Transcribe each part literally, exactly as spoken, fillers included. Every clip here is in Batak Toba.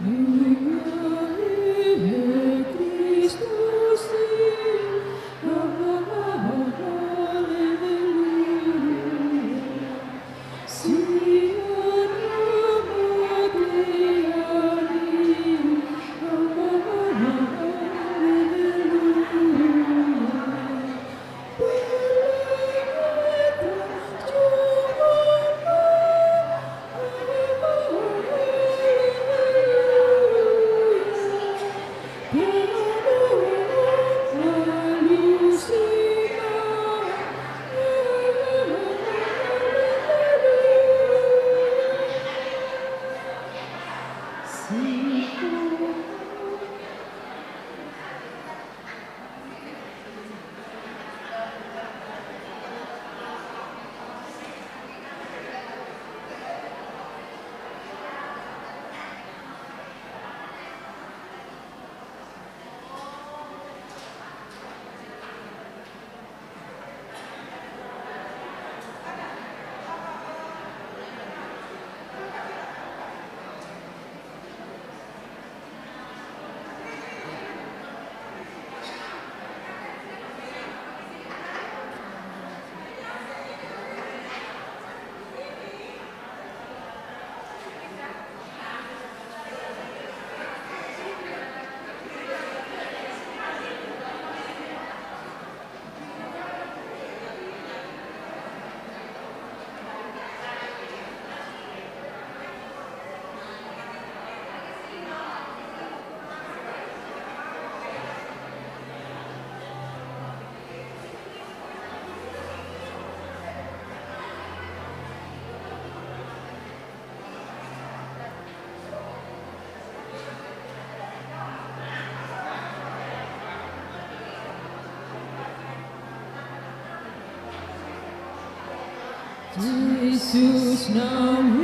Jesus name,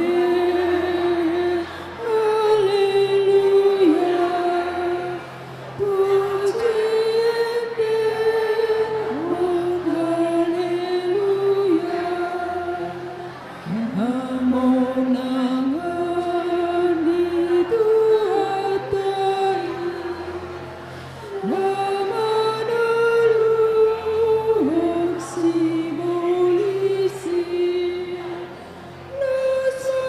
haleluya. Pujian Tuhan, haleluya. Hamonangan di Tuhanta i, na manaluhon sibolis i, na so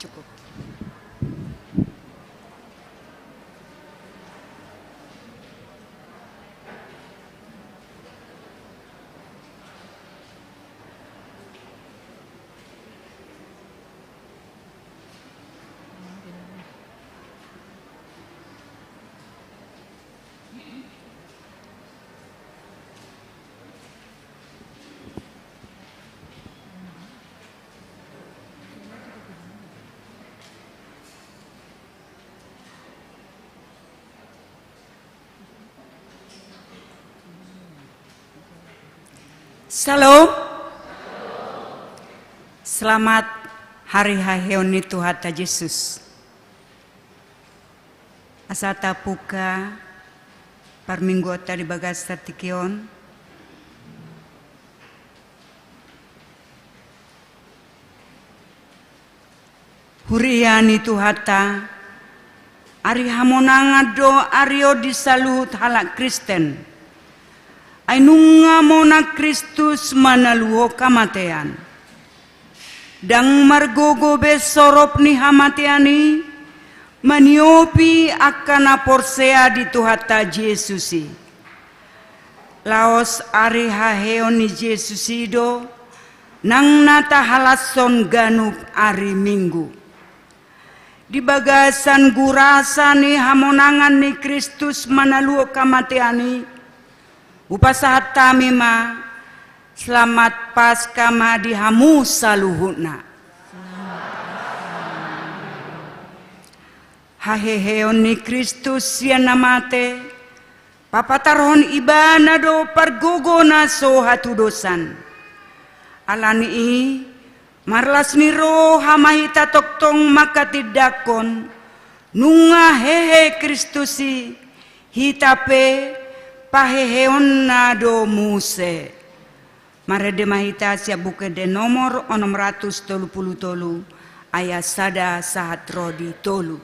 Cukup. Syalom. Selamat hari haheheon ni Tuhanta Jesus. Asa tapungka parmingguonta di bagasan tingki on. Huria ni Tuhanta, ari hamonangan do ari on di saluhut halak Kristen. Ai nunga monang Kristus manaluhon hamatean. Ndang margogo be sorop ni hamatean i maniopi angka na porsea di Tuhanta Jesus i. Laos ari haheheon ni Jesus i do nang na tahalashon ganup ari Minggu. Di bagasan gurasa ni hamonangan ni Kristus manaluhon hamatean i, hupasahat hami ma selamat Paskah ma di hamu saluhutna. Haheheon ni Kristus sian na mate, papatarhon Ibana do pargogo na so hatudosan. Ala ni i, marlas ni roha ma hita tongtong manghatindanghon, nunga hehe Kristus i, hita pe paheheonna do muse. Marende ma hita sian Buku Ende nomor onom ratus tolu pulu tolu, ayat sada sahat ro di tolu.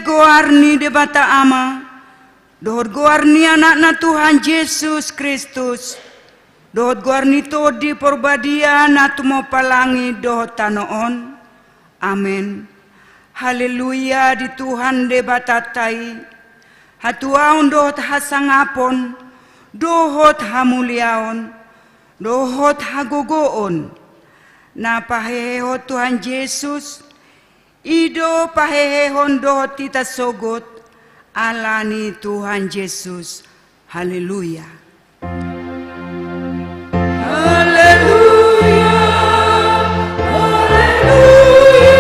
Goar ni Debata Ama, dohot goar ni Anakna Tuhan Jesus Kristus, dohot goar ni Tondi Porbadia na tumompa langit dohot tano on. Amen. Haleluya di Tuhan Debatanta i, hatuaon dohot hasangapon, dohot hamuliaon, dohot hagogoon, na pahehehon Tuhan Jesus, i do pahehehon dohot hita sogot, ala ni Tuhan Jesus. Haleluya. Haleluya, haleluya, haleluya.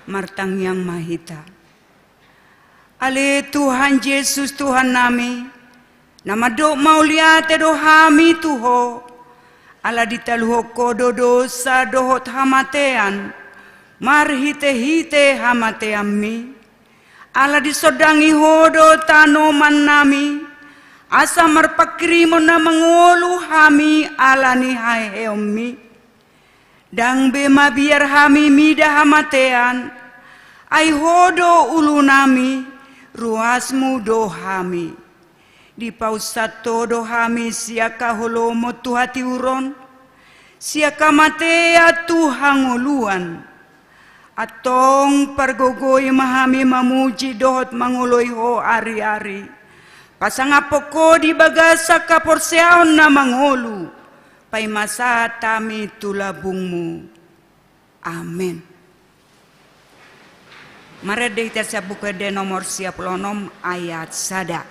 Martangiang ma hita. Ale Tuhan Jesus, Tuhannami, na mandok mauliate do hami tu Ho, ala ditaluhon Ho do dosa dohot hamatean, marhitehite hamateanMi. Ala disondangi Ho do tanomannami, asa marpanghirimon na mangolu hami ala ni haheheonMi. Ndang be mabiar hami mida hamatean, ai Ho do ulunami, ruasMu do hami. Dipausat Ho do hami sian haholomon tu hatiuron, sian hamatean tu hangoluan. Antong pargogoi ma hami mamuji dohot mangoloi Ho ariari, pasangaphon Ho di bagasan haporseaon na mangolu, paima sahat hami tu lambungMu. Amen. Marende hita sian Buku Ende nomor sia pulu onom ayat sada.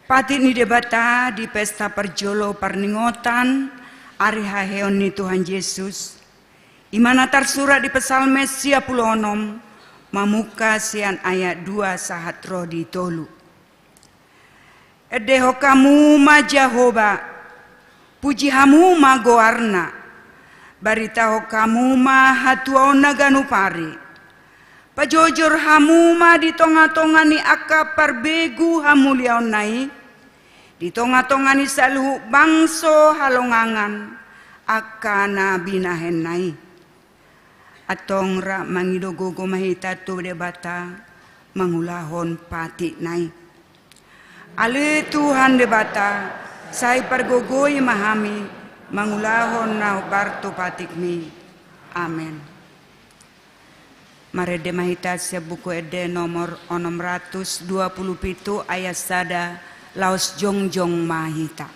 Patik ni Debata di pesta parjolo parningotan ari haheheon ni Tuhan Jesus, i ma na tarsurat di Psalmen sia pulu onom, mamungka sian ayat dua sahat ro di tolu. Endehon hamu ma Jahowa, puji hamu ma goarna, baritahon hamu ma hatuaonna ganup ari. Pajojor hamu ma di tongatonga ni angka parbegu hamuliaonna i, di tongatonga ni saluhut bangso halongangan angka na binahenna i. Antong rap mangido gogo ma hita tu Debata mangulahon patikna i. Ale Tuhan Debata, sai pargogoi ma hami mangulahon na hombar tu patikmi. Amen. Marende ma hita sian Buku Ende nomor onom ratus dua pulu pitu ayat sada laos jongjong ma hita.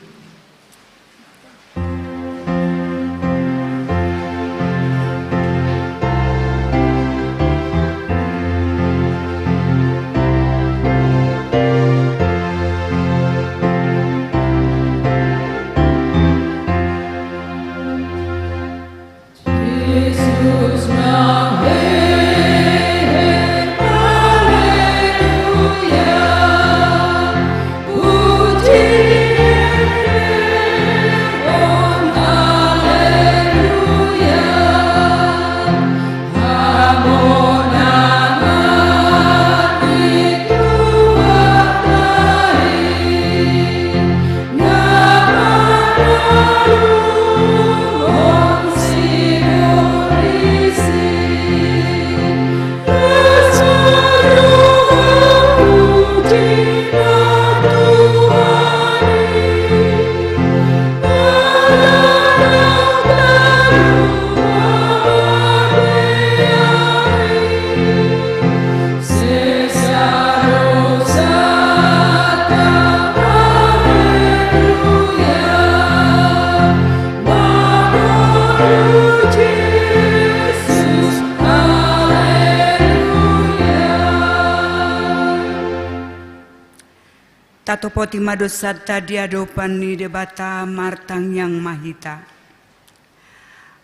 Tatopoti ma dosanta di adopan ni Debata, martangiang ma hita.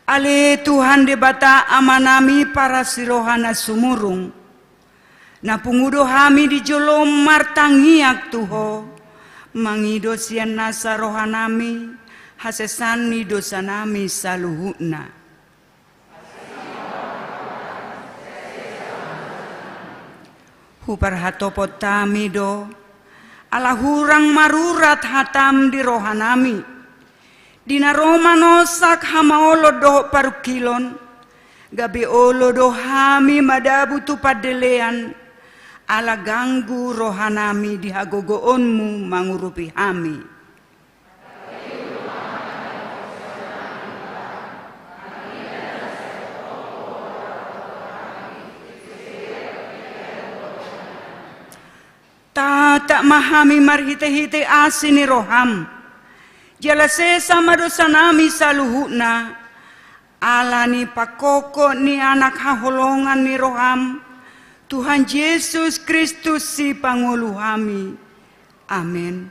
Ale Tuhan Debata Amanami parasiroha na sumurung, na pungu do hami di jolom martangiang tu Ho, mangido sian nasa rohanami hasesaan ni dosanami saluhutna. Huparhatopot hami do, ala hurang marurat hataM di rohanami. Di na ro manosak hamaolon dohot parungkilon, gabe olo do hami madabu tu pandelean, ala ganggu rohanami di hagogoonMu mangurupi hami. Tatap ma hami marhitehite asi ni rohaM. Jala sesa ma dosanami saluhutna, ala ni pangkongkot ni Anak haholongan ni rohaM, Tuhan Jesus Kristus Sipangolu hami. Amen.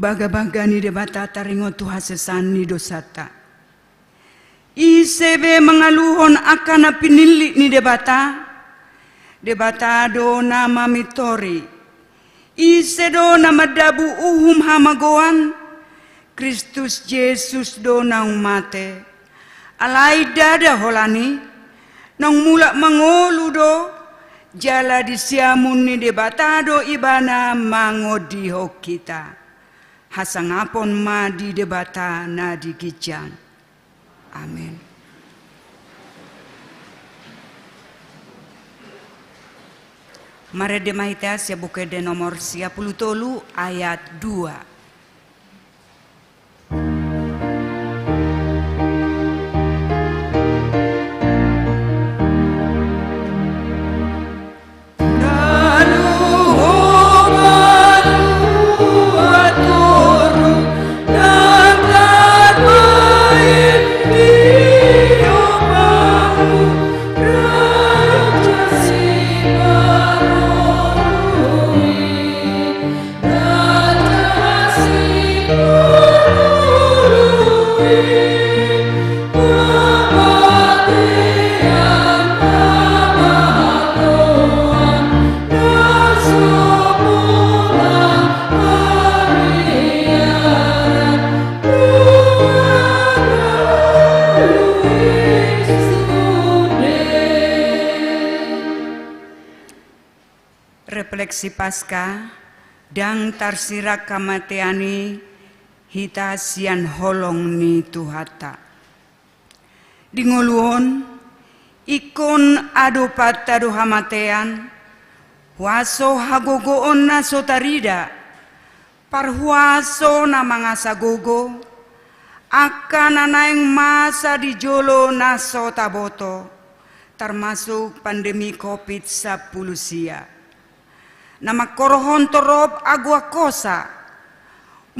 Bagabaga ni Debata taringot tu hasesaan ni dosanta. Ise be mangaluhon angka na pinillit ni Debata? Debata do na mamintori. Ise do na mandabu uhum hamagoan? Kristus Jesus do naung mate. Alai ndada holan i, naung mulak mangolu do, jala di siamun ni Debata do Ibana mangondihon hita. Hasangapon ma di Debata na di ginjang. Amen. Marende ma hita sian Buku Ende nomor sia pulu tolu ayat dua. Refleksi Paskah, ndang tarsirang hamatean i hita sian holong ni Tuhanta. Di ngolu on, ingkon adopanta do hamatean, huaso hagogoon na so tarida, parhuaso na mangasa gogo, angka na naeng masa di jolo na so taboto, tarmasuk pandemi Covid sampulu sia. Na mangkorhon torop agoan hosa,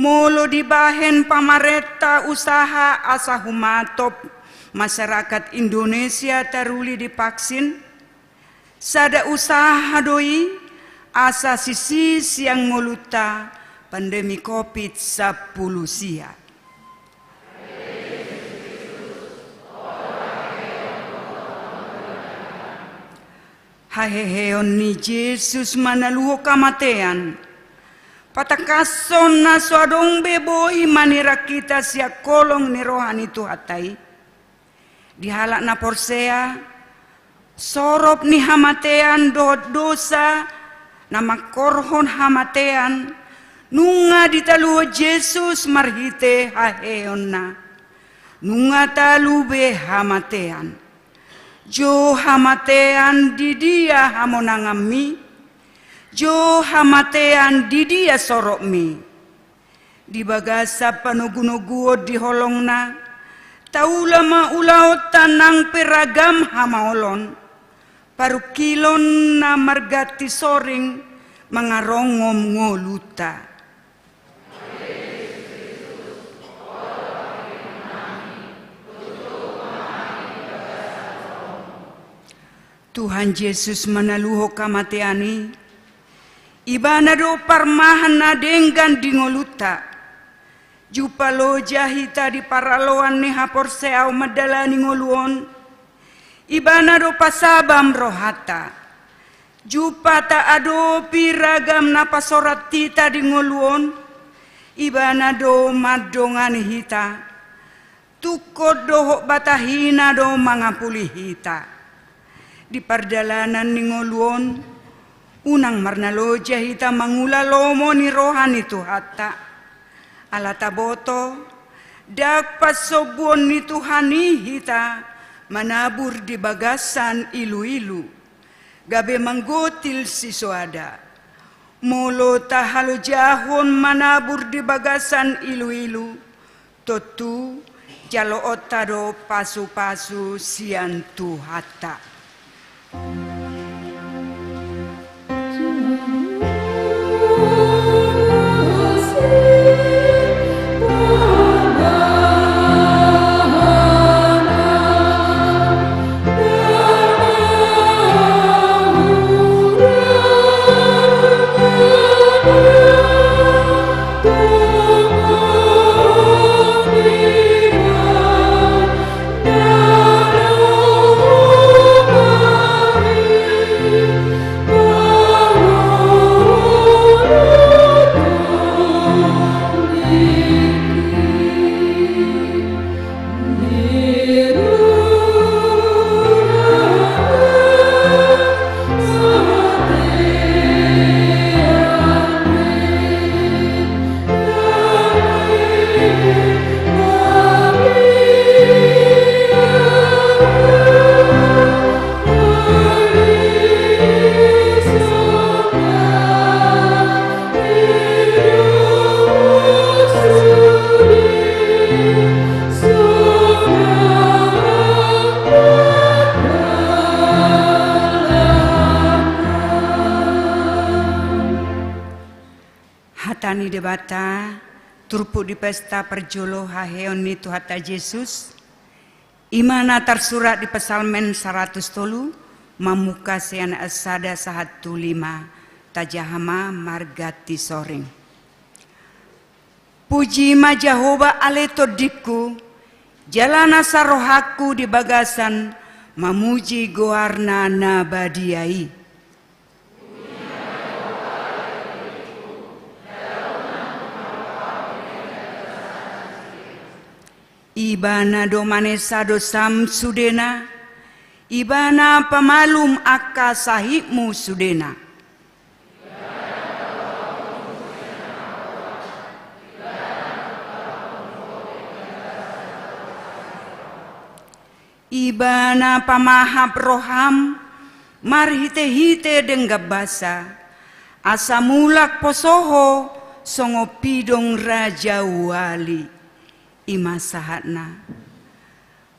molo dibahen pamarenta usaha asa humatop masyarakat Indonesia taruli divaksin, sada usaha do i asa sisi sian ngolunta pandemi Covid sampulu sia. Haheheon ni Jesus manaluhon hamatean, patangkashon na so adong be boi manirang hita sian holong ni roha ni Tuhanta i. Di halak na porsea, sorop ni hamatean dohot dosa na mangkorhon hamatean Nunga ditaluhon Jesus marhite haheonna. Nunga talu be hamatean. Jo hamatean, di dia hamonanganmi? Jo hamatean, di dia sorokmi? Di bagasan panogunoguon di holongna, taula ma ulaonta nang pe ragam hamaolon, parungkilon na marganti soring mangarongom ngolunta. Tuhan Jesus manaluhon hamatean i, Ibana do parmahan na denggan di ngolunta. Jumpang loja hita di paraloan ni haporseaon mandalani ngolu on. Ibana do pasabam rohanta. Jumpang taadopi ragam na pasorat hita di ngolu on. Ibana do mandongani hita. Tungkot dohot batahina do mangapuli hita. Di pardalanan ni ngolu on, unang marnaloja hita mangula lomo ni roha ni Tuhanta. Ala taboto, ndang pansombuon ni Tuhan i hita manabur di bagasan iluilu, gabe manggotil sisoada. Molo tahalojahon manabur di bagasan iluilu, tontu jaloonta do pasupasu sian Tuhanta. Hata ni Debata, turpuk di pesta parjolo haheon ni Tuhanta Jesus, ima na tarsurat di Psalmen saratus tolu, mamungka sian ayat sada sahat tu lima, tajaha ma marganti soring. Puji ma Jahowa ale tondingku, jala nasa rohangku di bagasan mamuji goarna na badia i. Ibana do manesa dosam sudena, Ibana pamalum angka sahitmu sudena. Ibana pamahap roham marhitehite denggan basa, asa mulak poso ho songon pidong raja uali. Ima sahatna.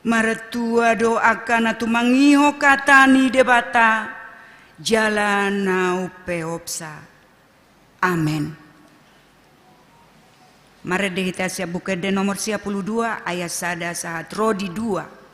Martua do angka na tumangihon hata ni Debata, jala na umpeopsa. Amen. Marende hita sian Buku Ende nomor sia pulu dua, ayat sada sahat ro di dua.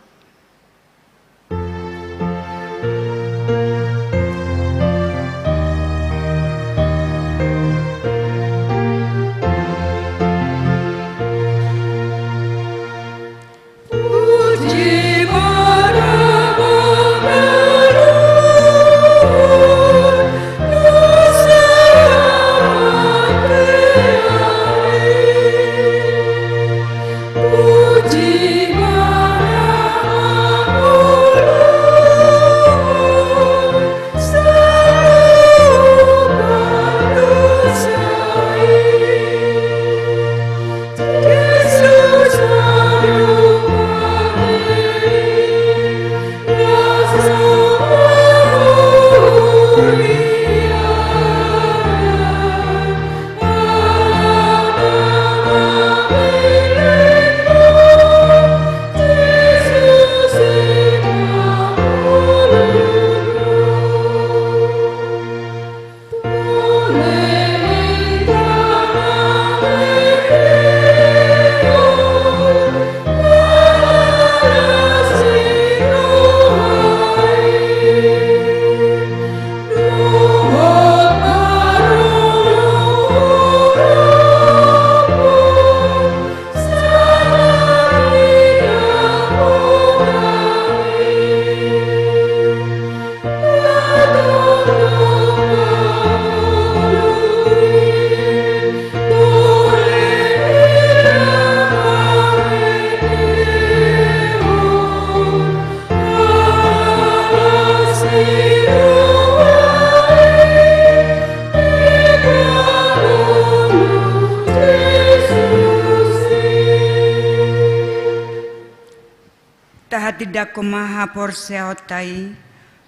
Tindangkon ma haporseaonta i,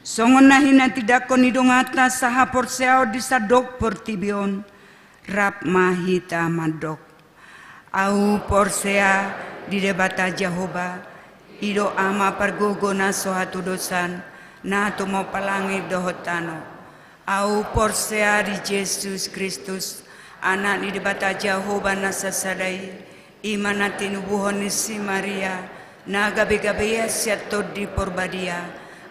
songon na hinatindangkon ni donganta sahaporseaon di sandok portibi on, rap ma hita mandok: Ahu porsea di Debata Jahowa, i do Ama pargogo na so hatudosan, na tumompa langit dohot tano. Ahu porsea di Jesus Kristus, Anak ni Debata Jahowa na sasada i, i ma na tinubuhon ni si Maria, na gabe-gabe ia sian Tondi Porbadia,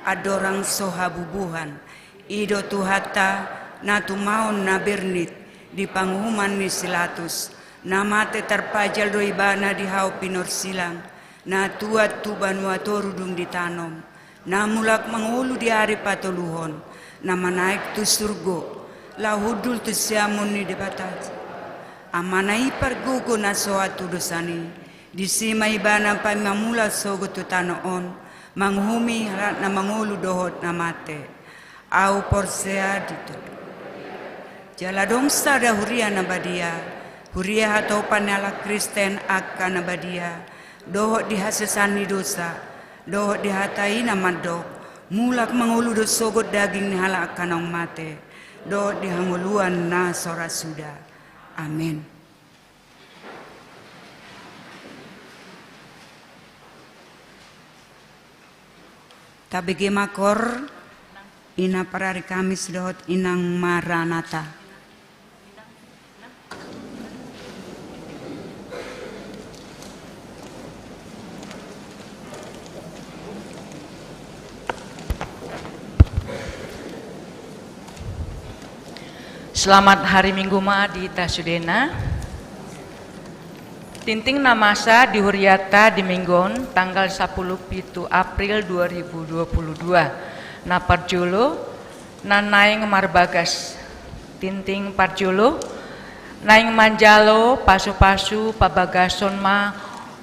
andorang so habubuhan. I do Tuhanta, na tumaon na bernit di panguhuman ni si Latus, na mate tarpajal do ibana di hau pinorsilang, na tuat tu banua toru dung ditanom, na mulak mangolu di ari patoluhon, na manaek tu surgo, laho hundul tu siamun ni Debata. Amana i pargogo na so hatudosan i, disi ma ibana paima mulak sogot tu tano on, manguhumi halak na mangolu dohot na mate. Ahu porsea di Tondi. Jala adong sada huria na badia, huria hatopan ni halak Kristen angka na badia, dohot di hasesaan ni dosa, dohot di hata i na mandok: Mulak mangolu do sogot daging ni halak angka naung mate, dohot di hangoluan na so ra suda. Amen. Tabege ma kor, Ina Parari Kamis dohot Inang Maranata. Selamat hari Minggu ma di hita sudena. Tingting na masa di huriata di Minggu on, tanggal sampulu pitu April dua ribu dua puluh dua. Na parjolo, na naeng marbagas. Tingting parjolo, naeng manjalo pasu-pasu pabagason ma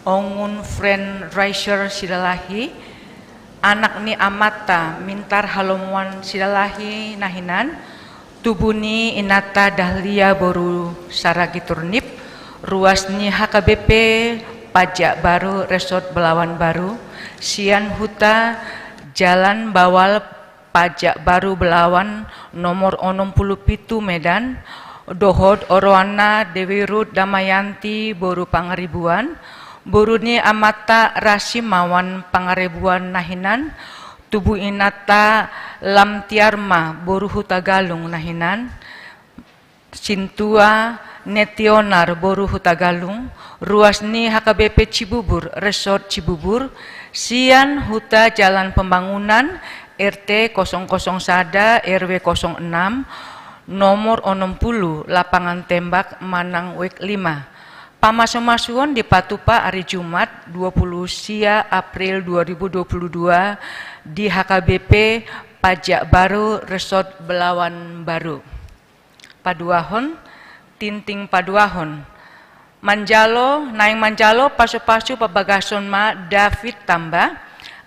Ongun Friend Raiser Silalahi, anak ni amanta Mintar Halomoan Silalahi na hinan, tubu ni inanta Dahlia boru Saragi Turnip, ruas ni H K B P Pajak Baru Resort Belawan Baru, sian huta Jalan Bawal Pajak Baru Belawan nomor onom pulu pitu Medan, dohot oroanna Dewi Ruth Damayanti boru Pangaribuan, boru ni amanta Rasimawan Pangaribuan na hinan, tubu inanta Lamtiarma boru Hutagalung na hinan, sintua Netionar boru Hutagalung, ruas ni H K B P Cibubur, Resort Cibubur, sian huta Jalan Pembangunan, R T kosong kosong sada, R W kosong enam, nomor onom pulu, lapangan tembak manang wek lima. Pamasu-masuon dipatupa ari Jumat, dua pulu sia April dua ribu dua puluh dua, di H K B P Pajak Baru Resort Belawan Baru. Paduahon, tingting paduahon. Manjalo, naeng manjalo pasu-pasu pabagason ma David Tamba,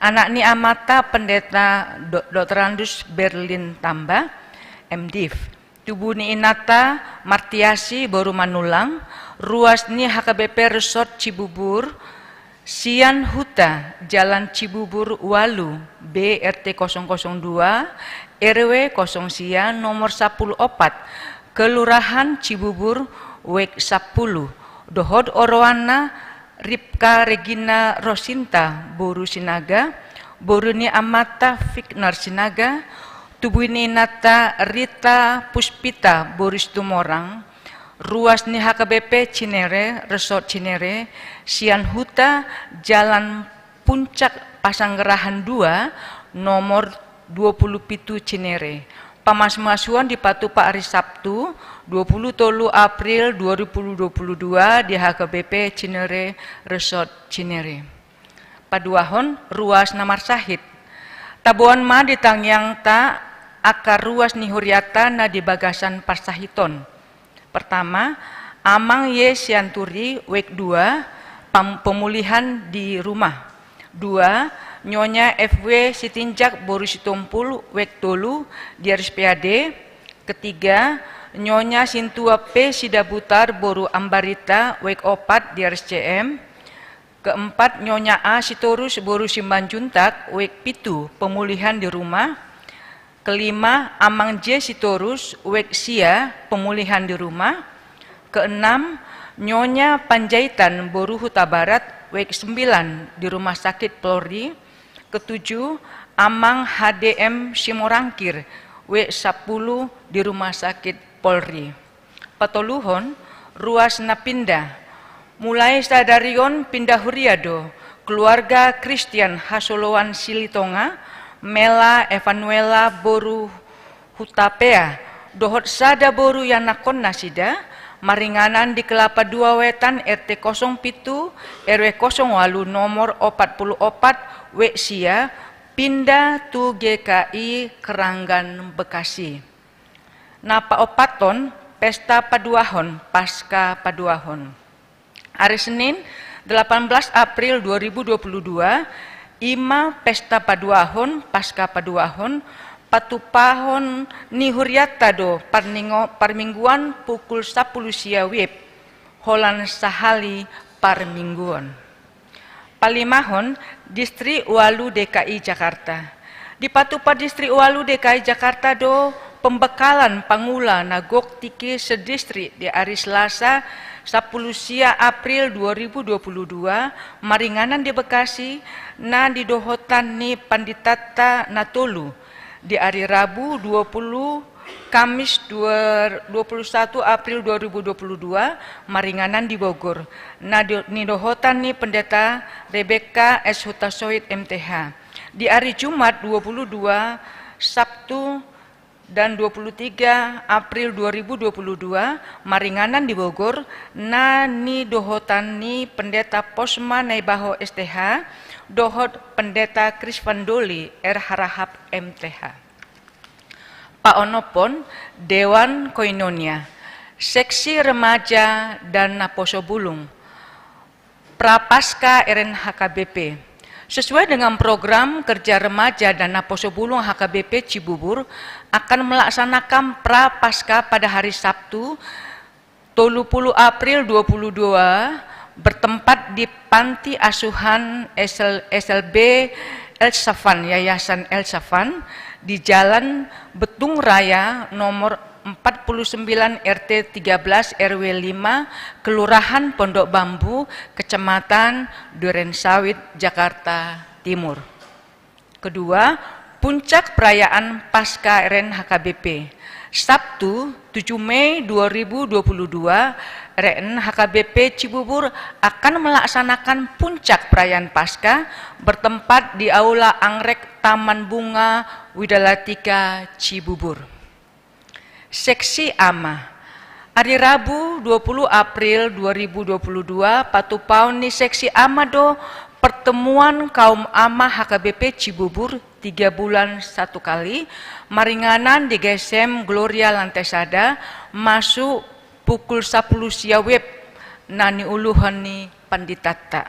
anak ni amanta Pendeta Do-, Doktorandus Berlin Tamba, M Div. Tubu ni inanta Martiasi boru Manullang, ruas ni H K B P Resort Cibubur, sian huta Jalan Cibubur ualu B, R T kosong kosong dua, R W kosong sia, nomor sampulu opat, Kelurahan Cibubur, wek sampulu, dohot oroanna Ripka Regina Rosinta boru Sinaga, boru ni amanta Fiknar Sinaga, tubu ni inanta Rita Puspita boru Situmorang, ruas ni H K B P Cinere, Resort Cinere, sian huta Jalan Puncak Pasanggerahan dua, nomor dua pulu pitu Cinere. Pamasu-masuon dipatupa ari Sabtu, dua pulu tolu April dua ribu dua puluh dua, di H K B P Cinere, Resort Cinere. Paduahon, ruas na marsahit. Taboan ma di tangiangta angka ruas ni huriata na di bagasan parsahiton. Pertama, Amang Y Sianturi, wek dua, pam-, pemulihan di rumah. Dua, Nyonya F W Sitinjak boru Sitompul, wek tolu, di R S P A D. Ketiga, Nyonya Sintua P Sidabutar boru Ambarita, wek opat, di R S C M. Keempat, Nyonya A Sitorus boru Simanjuntak, W P pitu, pemulihan di rumah. Kelima, Amang J Sitorus, W P sia, pemulihan di rumah. Keenam, Nyonya Panjaitan boru Hutabarat, W P sembilan, di rumah sakit Polri. Ketujuh, Amang H D M Simorangkir, W P sepuluh, di rumah sakit Polri. Patoluhon, ruas na pinda. Mulai sadari on pinda huria do keluarga Kristian Hasoloan Silitonga, Mela Evanuela boru Hutapea, dohot sada boru ianakhon nasida, maringanan di Kelapa Dua Wetan, R T kosong pitu, R W kosong walu, nomor opat pulu opat, W P sia, pinda tu G K I Keranggan Bekasi. Na paopathon, pesta paduahon, Paska paduahon. Ari Senin, delapan belas April dua ribu dua puluh dua, i ma pesta paduahon, Paska paduahon, patupahon ni hurianta do parningo-, parmingguan pukul sampulu sia W I B, holan sahali parmingguon. Palimahon, Distrik Ualu D K I Jakarta. Dipatupa Distrik Ualu D K I Jakarta do pembekalan pangula na gok tingki sedistrik di ari Selasa, sampulu sia April dua ribu dua puluh dua, maringanan di Bekasi, na nidohotan ni panditanta na tolu, di ari Rabu dua puluh, Kamis dua, dua puluh satu April dua ribu dua puluh dua, maringanan di Bogor, na di-, nidohotan ni Pendeta Rebekka S Hutasoit, M T H. Di ari Jumat dua puluh dua, Sabtu, dan dua puluh tiga April dua ribu dua puluh dua, maringanan di Bogor, na nidohotan ni Pendeta Posma Naibaho, S T H, dohot Pendeta Krisfandoli R Harahap, M T H. Paonomhon, Dewan Koinonia, Seksi Remaja dan Naposobulung, Prapaskah R N H K B P. Sesuai dengan program kerja remaja dan Naposobulung H K B P Cibubur, akan melaksanakan Prapaskah pada hari Sabtu, tolu puluh April dua puluh dua, bertempat di Panti Asuhan S L-, S L B El Safan, Yayasan El Safan, di Jalan Betung Raya nomor empat puluh sembilan, R T tiga belas, R W lima, Kelurahan Pondok Bambu, Kecamatan Durensawit, Jakarta Timur. Kedua, puncak perayaan Paskah R N H K B P. Sabtu, tujuh Mei dua ribu dua puluh dua, R N H K B P Cibubur akan melaksanakan puncak perayaan Paskah bertempat di Aula Anggrek Taman Bunga Widalatika Cibubur. Seksi Ama. Ari Rabu, dua puluh April dua ribu dua puluh dua, patupaon ni Seksi Ama do pertemuan kaum ama H K B P Cibubur tiga bulan satu kali, maringanan di G S M Gloria lantai sada, masuk pukul sampulu sia W I B, na niuluhon ni panditanta.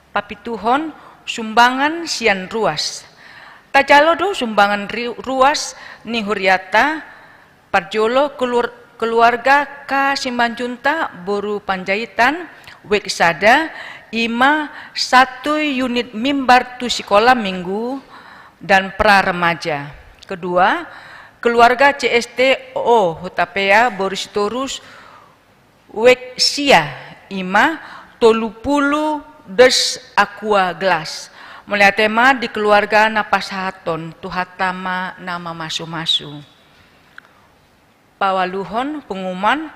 Papituhon, sumbangan sian ruas. Tajalo do sumbangan ri-, ruas ni hurianta. Parjolo, kelur-, keluarga K Simanjuntak boru Panjaitan, W I B sada, i ma satu unit mimbar tu sikola minggu dan pra remaja. Kedua, keluarga C S T O Hutapea boru Sitorus, W I B sia, i ma tolu pulu dus aqua gelas. Mauliate ma di keluarga na pasahathon, Tuhanta ma na mamasumasu. Paualuhon, pengumuman,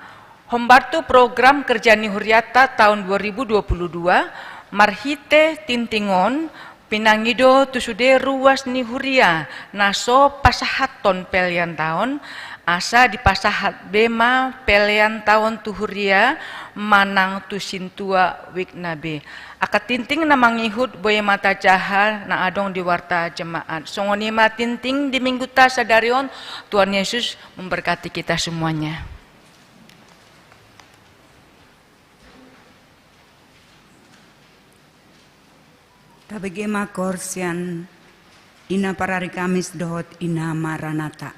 hombar tu program kerja ni hurianta taon dua ribu dua puluh dua, marhite tingting on, pinangido tu sude ruas ni huria na so pasahathon pelean taon, asa dipasahat be ma pelean taon tu huria manang tu sintua wijk na be. Angka tingting na mangihut boi ma tajaha na adong di warta jemaat. Songon i ma tingting di minggunta sadari on, Tuhan Yesus memberkati kita semuanya. Tabege ma koor sian Ina Parari Kamis dohot Ina Maranatha.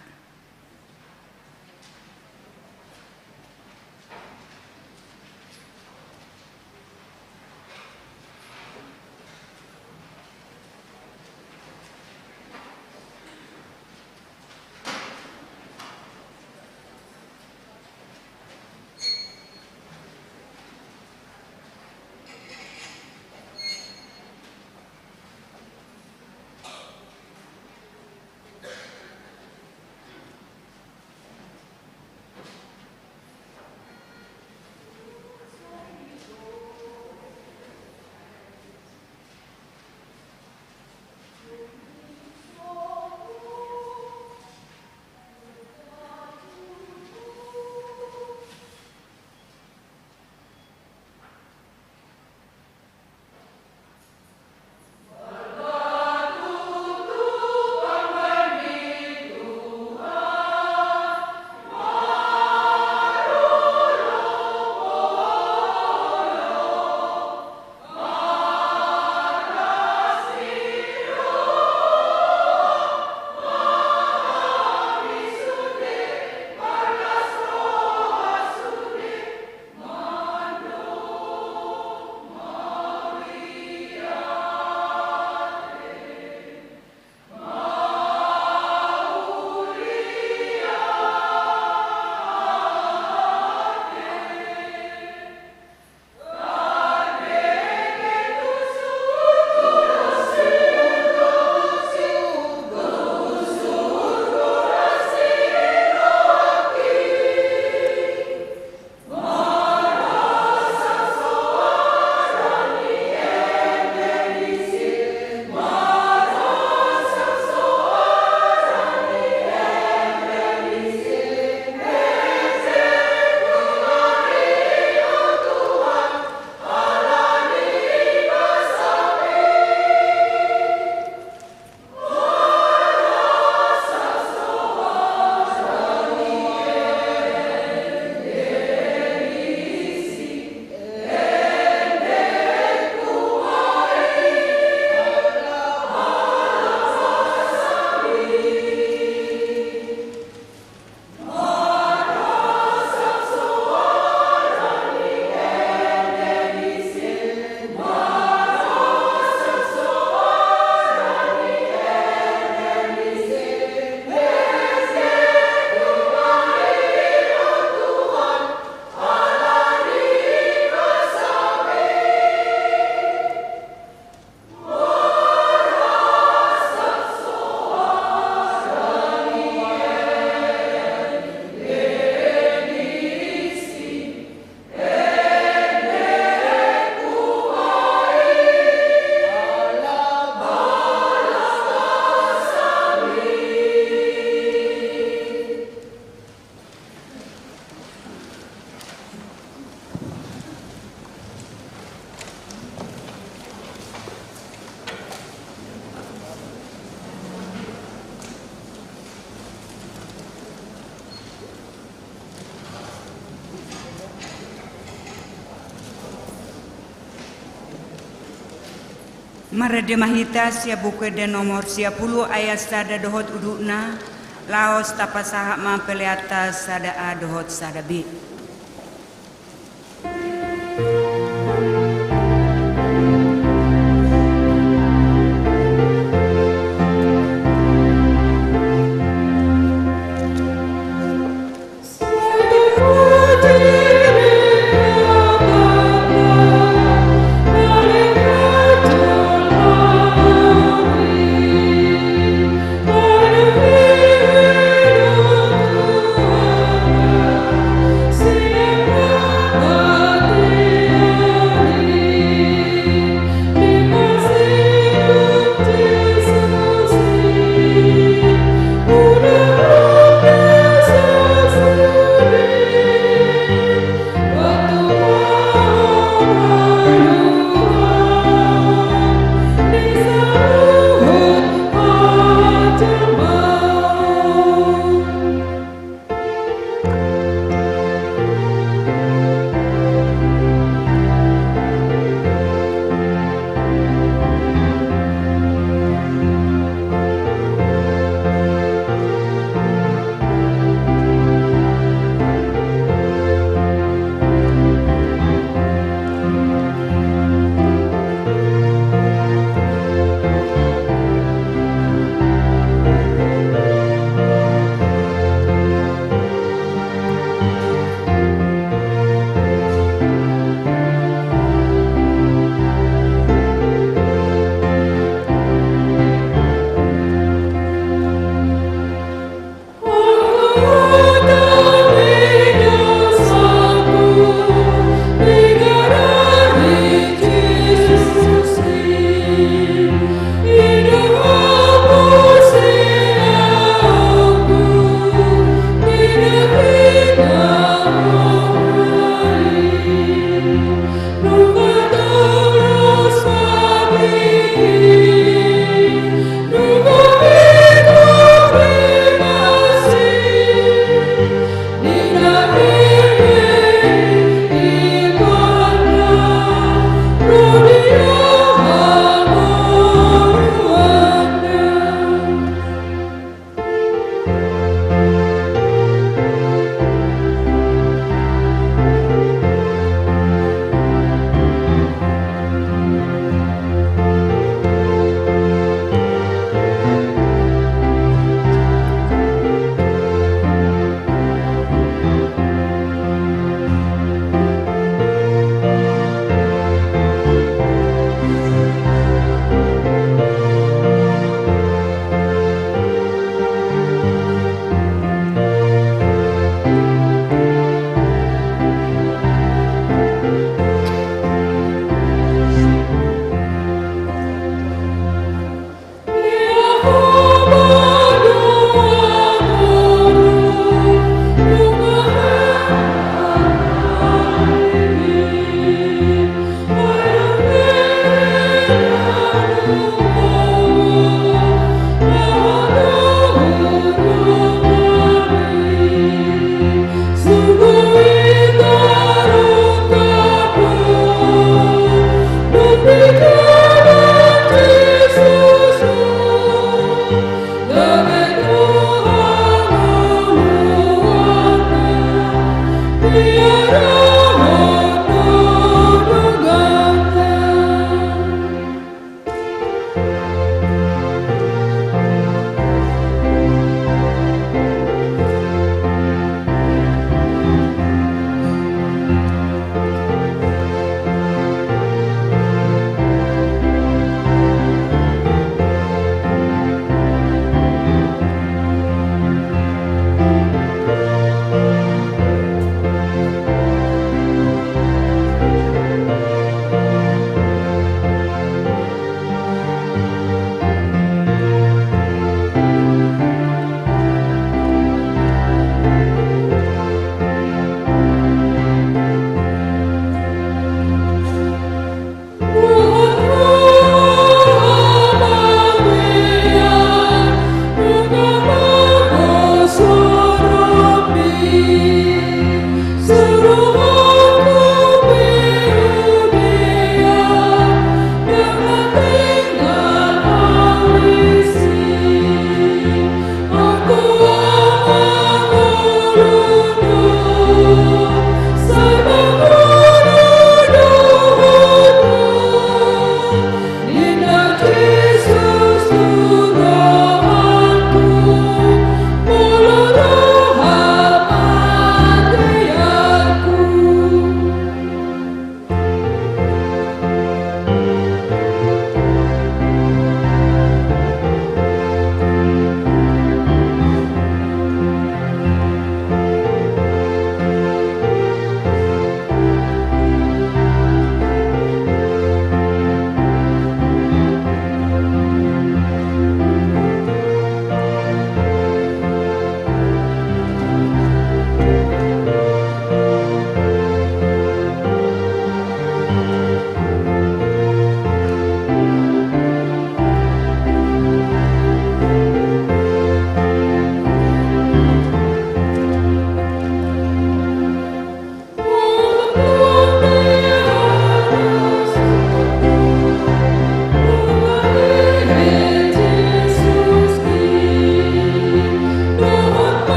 Marende ma hita sian Buku Ende nomor sia pulu ayat sada dohot udutna, laos tapasahat ma peleanta sada A dohot sada B.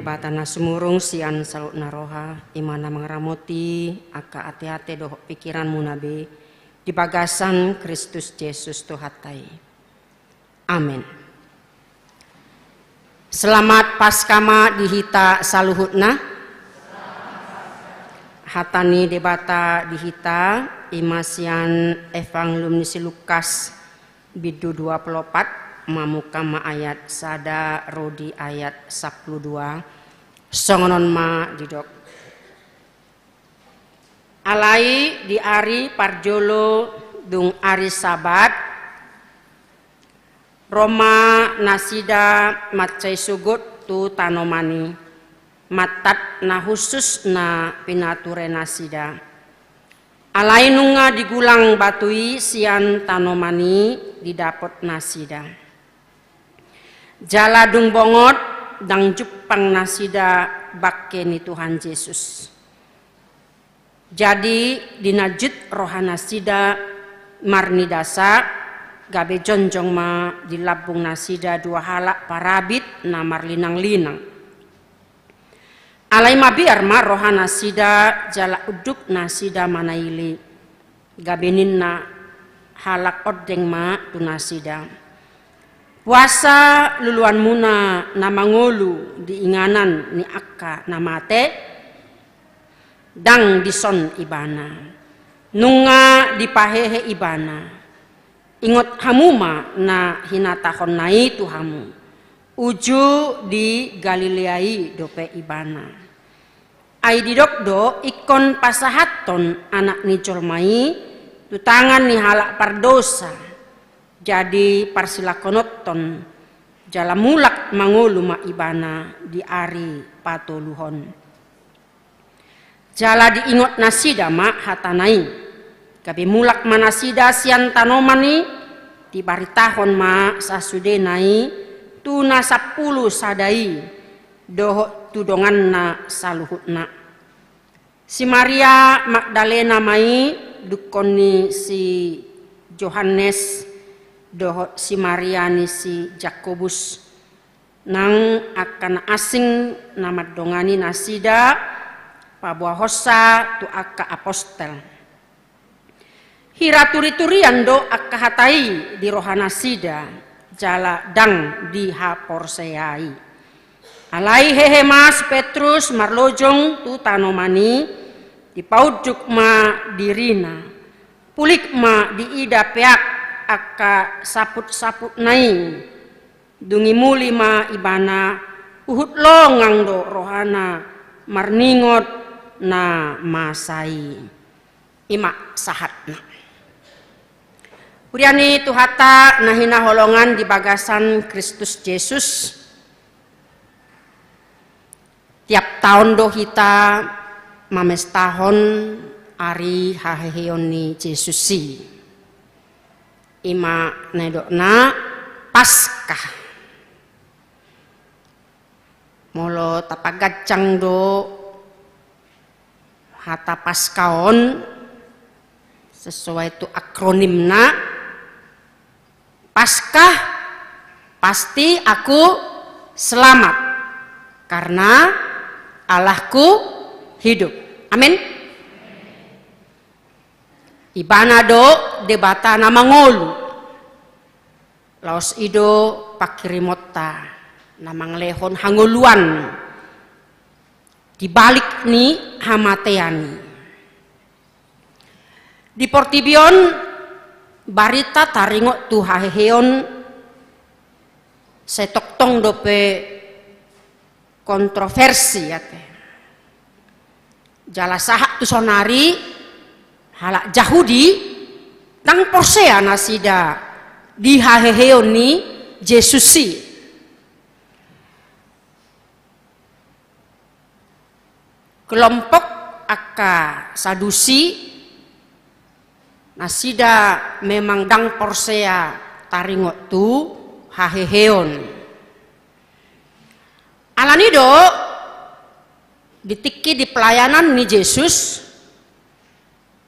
Debata na sumurung sian saluhutna roha, i ma na mangaramoti angka ateate dohot pikiranmuna be di bagasan Kristus Jesus Tuhanta i. Amen. Selamat Paskah ma di hita saluhutna. Hata ni Debata di hita, i ma sian Evangelium ni si Lukas, bindu dua pulu opat, mamungka ma ayat sada ro di ayat sampulu dua. Songon on ma didok. Alai di ari parjolo, dung ari Sabat, ro ma nasida mansai sogot tu tanoman i, mantat na hushus na pinature nasida. Alai nunga digulang batu i sian tanoman i didapot nasida. Jala dung bongot, ndang jumpang nasida bangke ni Tuhan Jesus. Jadi dinanjut roha nasida marnidasa, gabe jongjong ma di lambung nasida dua halak parabit na marlinang-linang. Alai mabiar ma roha nasida jala unduk nasida manaili. Gabe ninna halak ondeng ma tu nasida, "Boasa luluanmuna na mangolu di inganan ni angka na mate? Ndang dison ibana. Nunga dipahehe ibana. Ingot hamu ma na hinatahonna i tu hamu. Uju di Galilea i dope ibana. Ai didok do ingkon pasahathon Anak ni jolma i tu tangan ni halak pardosa, jadi parsilangkononhon, jala mulak mangolu ma ibana di ari patoluhon." Jala diingot nasida ma hatana i. Gabe mulak ma nasida sian tanoman i, dibaritahon ma sasudena i tu na sampulu sada i dohot tu donganna saluhutna. Si Maria Magdalena ma i, dungkon ni si Johannes, dohot si Maria ni si Jakobus, nang angka na asing na mandongani nasida paboahonsa tu angka apostel. Hira turi-turian do angka hata i di roha nasida, jala ndang dihaporseai. Alai hehe ma si Petrus marlojong tu tanoman i, dipaunduk ma dirina. Pulik ma diida peak angka saput-saputna i. Dung i muli ma ibana, huhut longang do rohana marningot na masa i. I ma sahatna. Huria ni Tuhanta na hinaholongan di bagasan Kristus Jesus. Tiap taon do hita mamestahon ari haheheon ni Jesus i. I ma na nidokna Paskah. Molo tapaganjang do hata Paskah on sesuai tu akronimna, Paskah, pasti aku selamat, karena Allahku hidup. Amin. Ibana do Debata na mangolu. Laos i do pangkirimonta na mangalehon hangoluan di balik ni hamatean i. Di portibi on, barita taringot tu haheheon sai tongtong dope kontroversi, ate. Jala sahat tu saonari, halak Jahudi ndang porsea nasida di haheheon ni Jesus i. Kelompok angka Sadusi, nasida memang ndang porsea taringot tu haheheon. Alani do di tingki di pelayanan ni Jesus,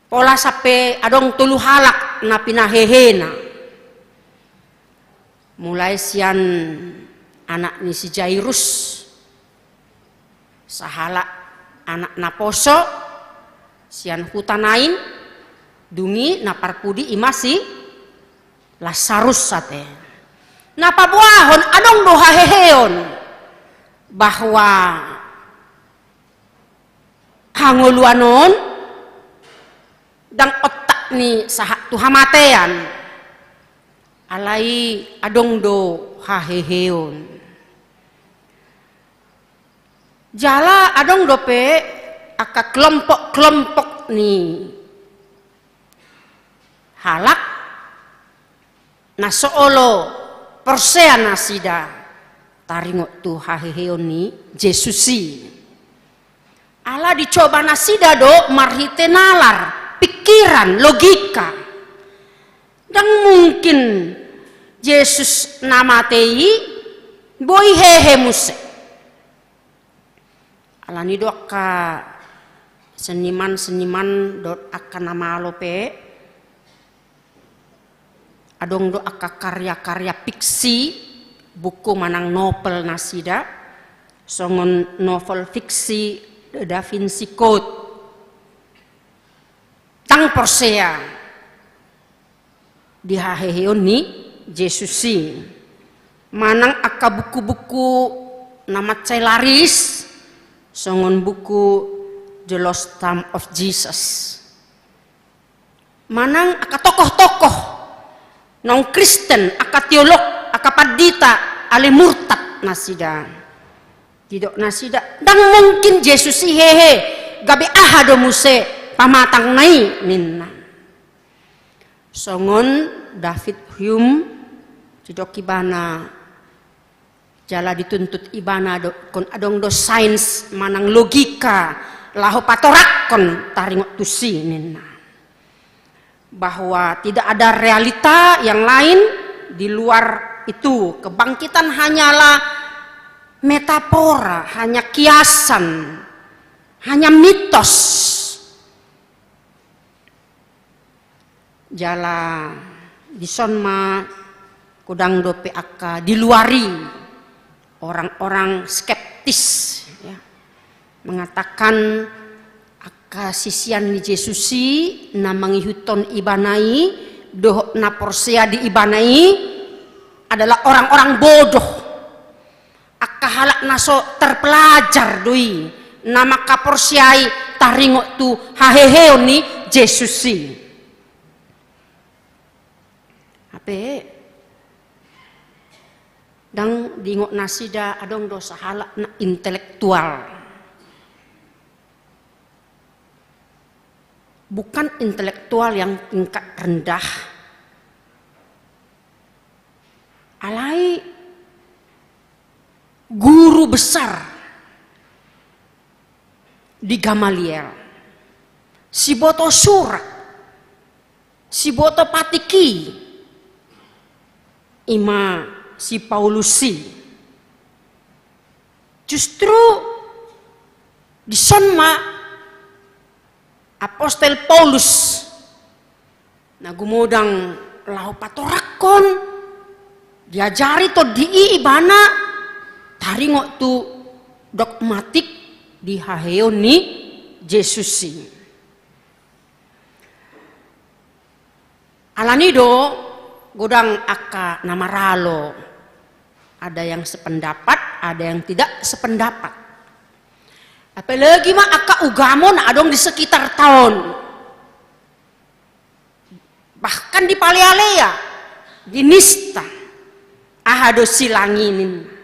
pola sampe adong tolu halak na pinahehena. Mulai sian anak ni si Jairus, Sahalak anak naposo sian huta nain, dung i na parpudi i ma si Lasarus ate. Na paboahon adong do haheheon bahwa hangoluan on ndang ontak ni sahat tu hamatean, alai adong do haheheon. Jala adong dope angka kelompok-kelompok ni halak na so olo porsea nasida taringot tu haheheon ni Jesus i. Ala dicoba nasida do marhite nalar, pikiran, logika. Ndang mungkin Jesus na mate i boi hehe muse. Alani do angka seniman-seniman dohot angka na malo pe, adong do angka karya-karya fiksi, buku manang novel nasida, songon novel fiksi The Da Vinci Code. Ndang porsea di haheheon ni Jesus i. Manang angka buku-buku na mansai laris, songon buku The Lost Tomb of Jesus. Manang angka tokoh-tokoh naung Kristen, angka teolog, angka pandita, ale murtad nasida. Didok nasida, ndang mungkin Jesus i hehe, gabe aha do muse pamatangna i ninna. Songon David Hume, didok ibana jala dituntut ibana dohot adong do sains manang logika laho patorakkon taringot tusi ninna. Bahwa tidak ada realita yang lain di luar itu. Kebangkitan hanyalah metafora, hanya kiasan, hanya mitos. Jala dison ma godang dope angka di luar i orang-orang skeptis, ya, mengatakan angka sisean ni Jesus i na mangihuthon ibana i dohot na porsea di ibana i adalah orang-orang bodoh. Angka halak na so terpelajar do i na mangkaporseai taringot tu haheheon ni Jesus i. Hape ndang diingot nasida adong do sahalak na intelektual. Bukan intelektual yang tingkat rendah. Alai guru besar di Gamaliel, siboto surat, siboto patik i, ima si Paulus i. Justru dison ma apostel Paulus na gumodang laho patorakkon, diajari tondi i ibana taringot tu dogmatik di haheheon ni Jesus i. Alani do godang angka na maralo, ada yang sependapat, ada yang tidak sependapat. Apalagi ma angka ugamo na adong di sekitarta on. Bahkan dipalealea, dinista, aha do silang i ninna.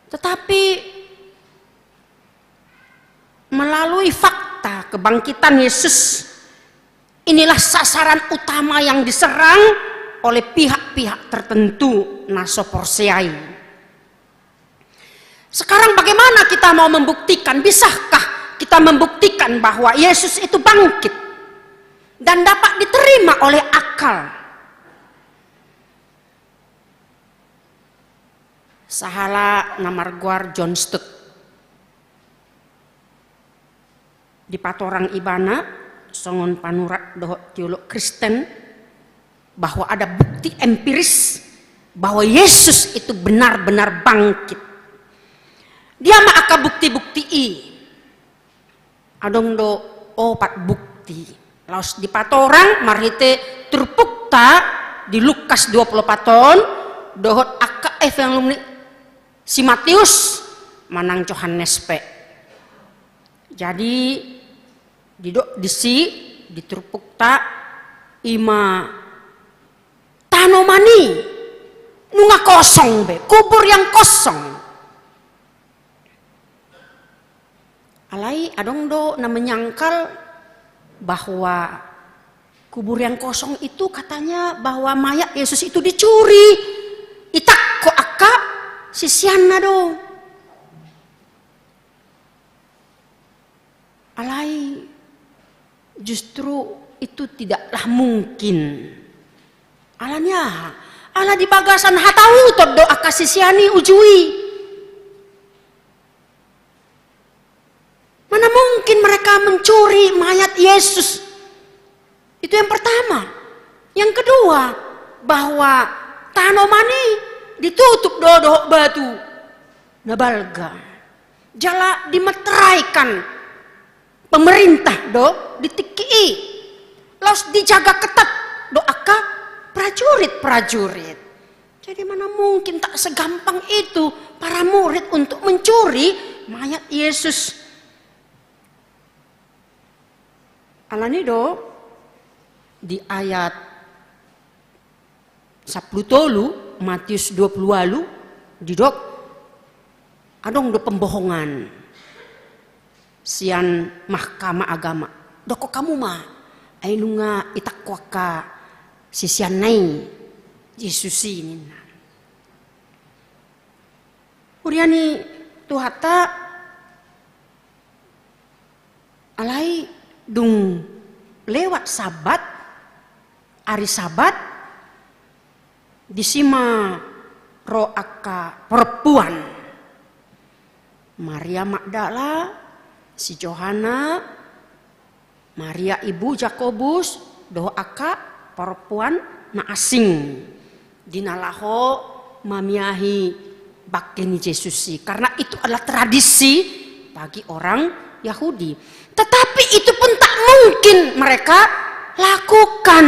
Tetapi melalui fakta kebangkitan Yesus, inilah sasaran utama yang diserang oleh pihak-pihak tertentu na so porsea i. Sekarang bagaimana kita mau membuktikan, bisakah kita membuktikan bahwa Yesus itu bangkit dan dapat diterima oleh akal? Sahalak na margoar John Stott. Dipatorang ibana songon panurat dohot teolog Kristen bahwa ada bukti empiris bahwa Yesus itu benar-benar bangkit. Dia ma angka bukti-bukti i? Adong do opat bukti. Laos dipatorang marhite turpukta di Lukas dua pulu opat on, dohot angka evangelium ni si Matius manang Johannes pe. Jadi, didok disi, di turpukta, ima tanoman i nunga kosong be, kubur yang kosong. Alai adong do na menyangkal bahwa kubur yang kosong itu katanya bahwa mayat Yesus itu dicuri. Itangko angka siseanna do. Alai justru itu tidaklah mungkin. Ala ni aha? Ala di bagasan hatahuton do angka sisean i uju i. Mana mungkin mereka mencuri mayat Yesus? Itu yang pertama. Yang kedua, bahwa tanoman i ditutup do dohot batu na balga. Jala dimeteraikan pemerintah do di tingki i. Laos dijaga ketat do angka prajurit-prajurit. Jadi mana mungkin tak segampang itu para murid untuk mencuri mayat Yesus. Ala ni do di ayat sampulu tolu, Matius dua pulu ualu, didok, adong do pembohongan sian mahkamah agama. Dokkon hamu ma, ai nunga itangko angka siseanna i Yesus i ninna. Huria ni Tuhanta, alai dung lewat Sabat, ari Sabat, disi ma ro angka perempuan. Maria Magdala, si Johana, Maria ibu Jakobus, dohot angka perempuan na asing di na laho mamiahi bangke ni Jesus i. Karena itu adalah tradisi bagi orang Yahudi. Tetapi itu pun tak mungkin mereka lakukan.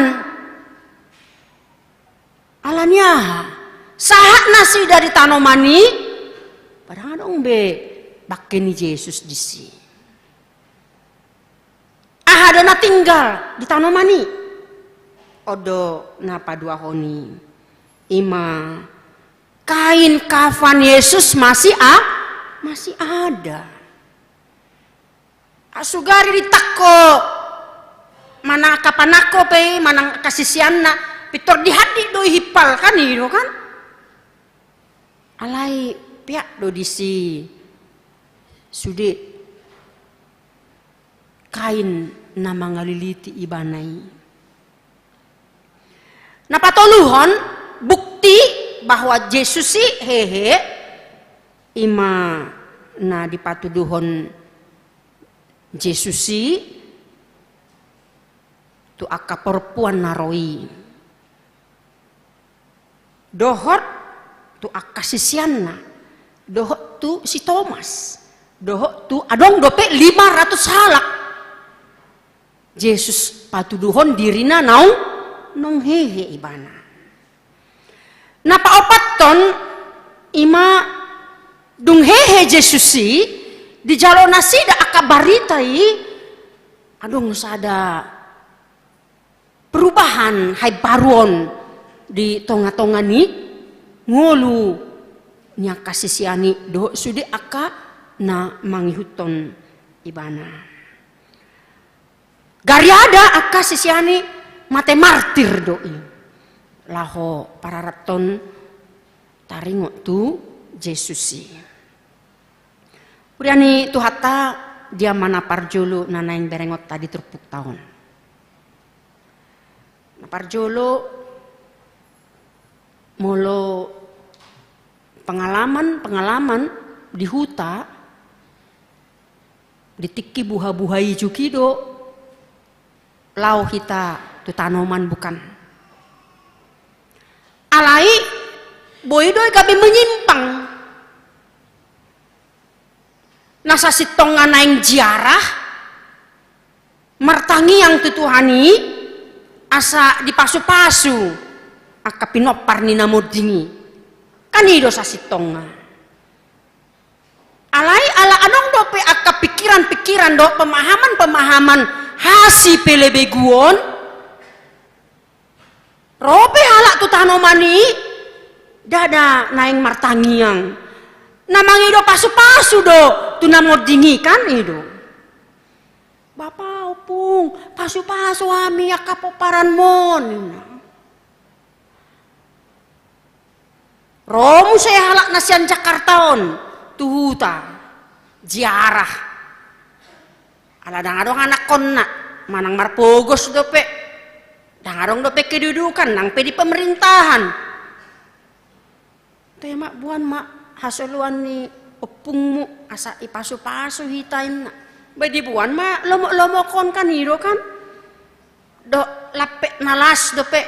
Ala ni aha? Sahat nasida di tanoman i, padahal adong be bangke ni Jesus disi. Aha do na tinggal di tanoman i? On do na paduahon i, ima kain kafan Yesus masih a-, masih ada. Sugari ditangko manang angka panangko pe i, manang angka siseanna, pintor dihandik do i himpal kan i do kan. Alai peak do disi sude kain na mangaliliti ibana i. Na patoluhon, bukti bahwa Jesus i hehe, ima na dipatuduhon Jesus i tu angka perempuan na ro i. Dohot tu angka siseanna, dohot tu si Tomas, dohot tu adong dope lima ratus halak. Jesus patuduhon dirina naung, naung hehe ibana. Na paopathon ima dung hehe Jesus i, dijalo nasida angka barita i, adong sada perubahan, haimbaruon di tongatonga ni ngolu ni angka sisean i dohot sude angka na mangihuthon ibana. Gariada angka sisean i mate martir do i laho pararathon taringot tu Jesus i. Huria ni Tuhanta, dia ma na parjolo na naeng berengonta di turpukta on? Na parjolo, molo pengalaman-pengalaman di huta, di tingki buhabuha i juki do laho hita tu tanoman, bukan? Alai boi do i gabe menyimpang. sasintongna naeng ziarah, martangiang tu Tuhan i, asa dipasu-pasu angka pinompar ni na monding i. Kan i do sasintongna. Alai ala adong dope angka pikiran-pikiran dohot pemahaman-pemahaman hasipelebeguon, ro pe halak tu tanoman i, ndada naeng martangiang. Na mangido pasu-pasu do tu na monding i, kan i do. Bapa, ompung, pasu-pasu hami angka pomparanmon, ninna. Ro muse halak na sian Jakarta on tu huta, ziarah. Ala ndang adong anakkonna, manang marpogos dope. Ndang adong dope kedudukan, nang pe di pemerintahan. Toe ma, boan ma hasoluan ni ompungmu asa ipasu-pasu hita, ninna. Ba diboan ma lomok-lomok on, kan i do, kan. Dohot lampet na las dope.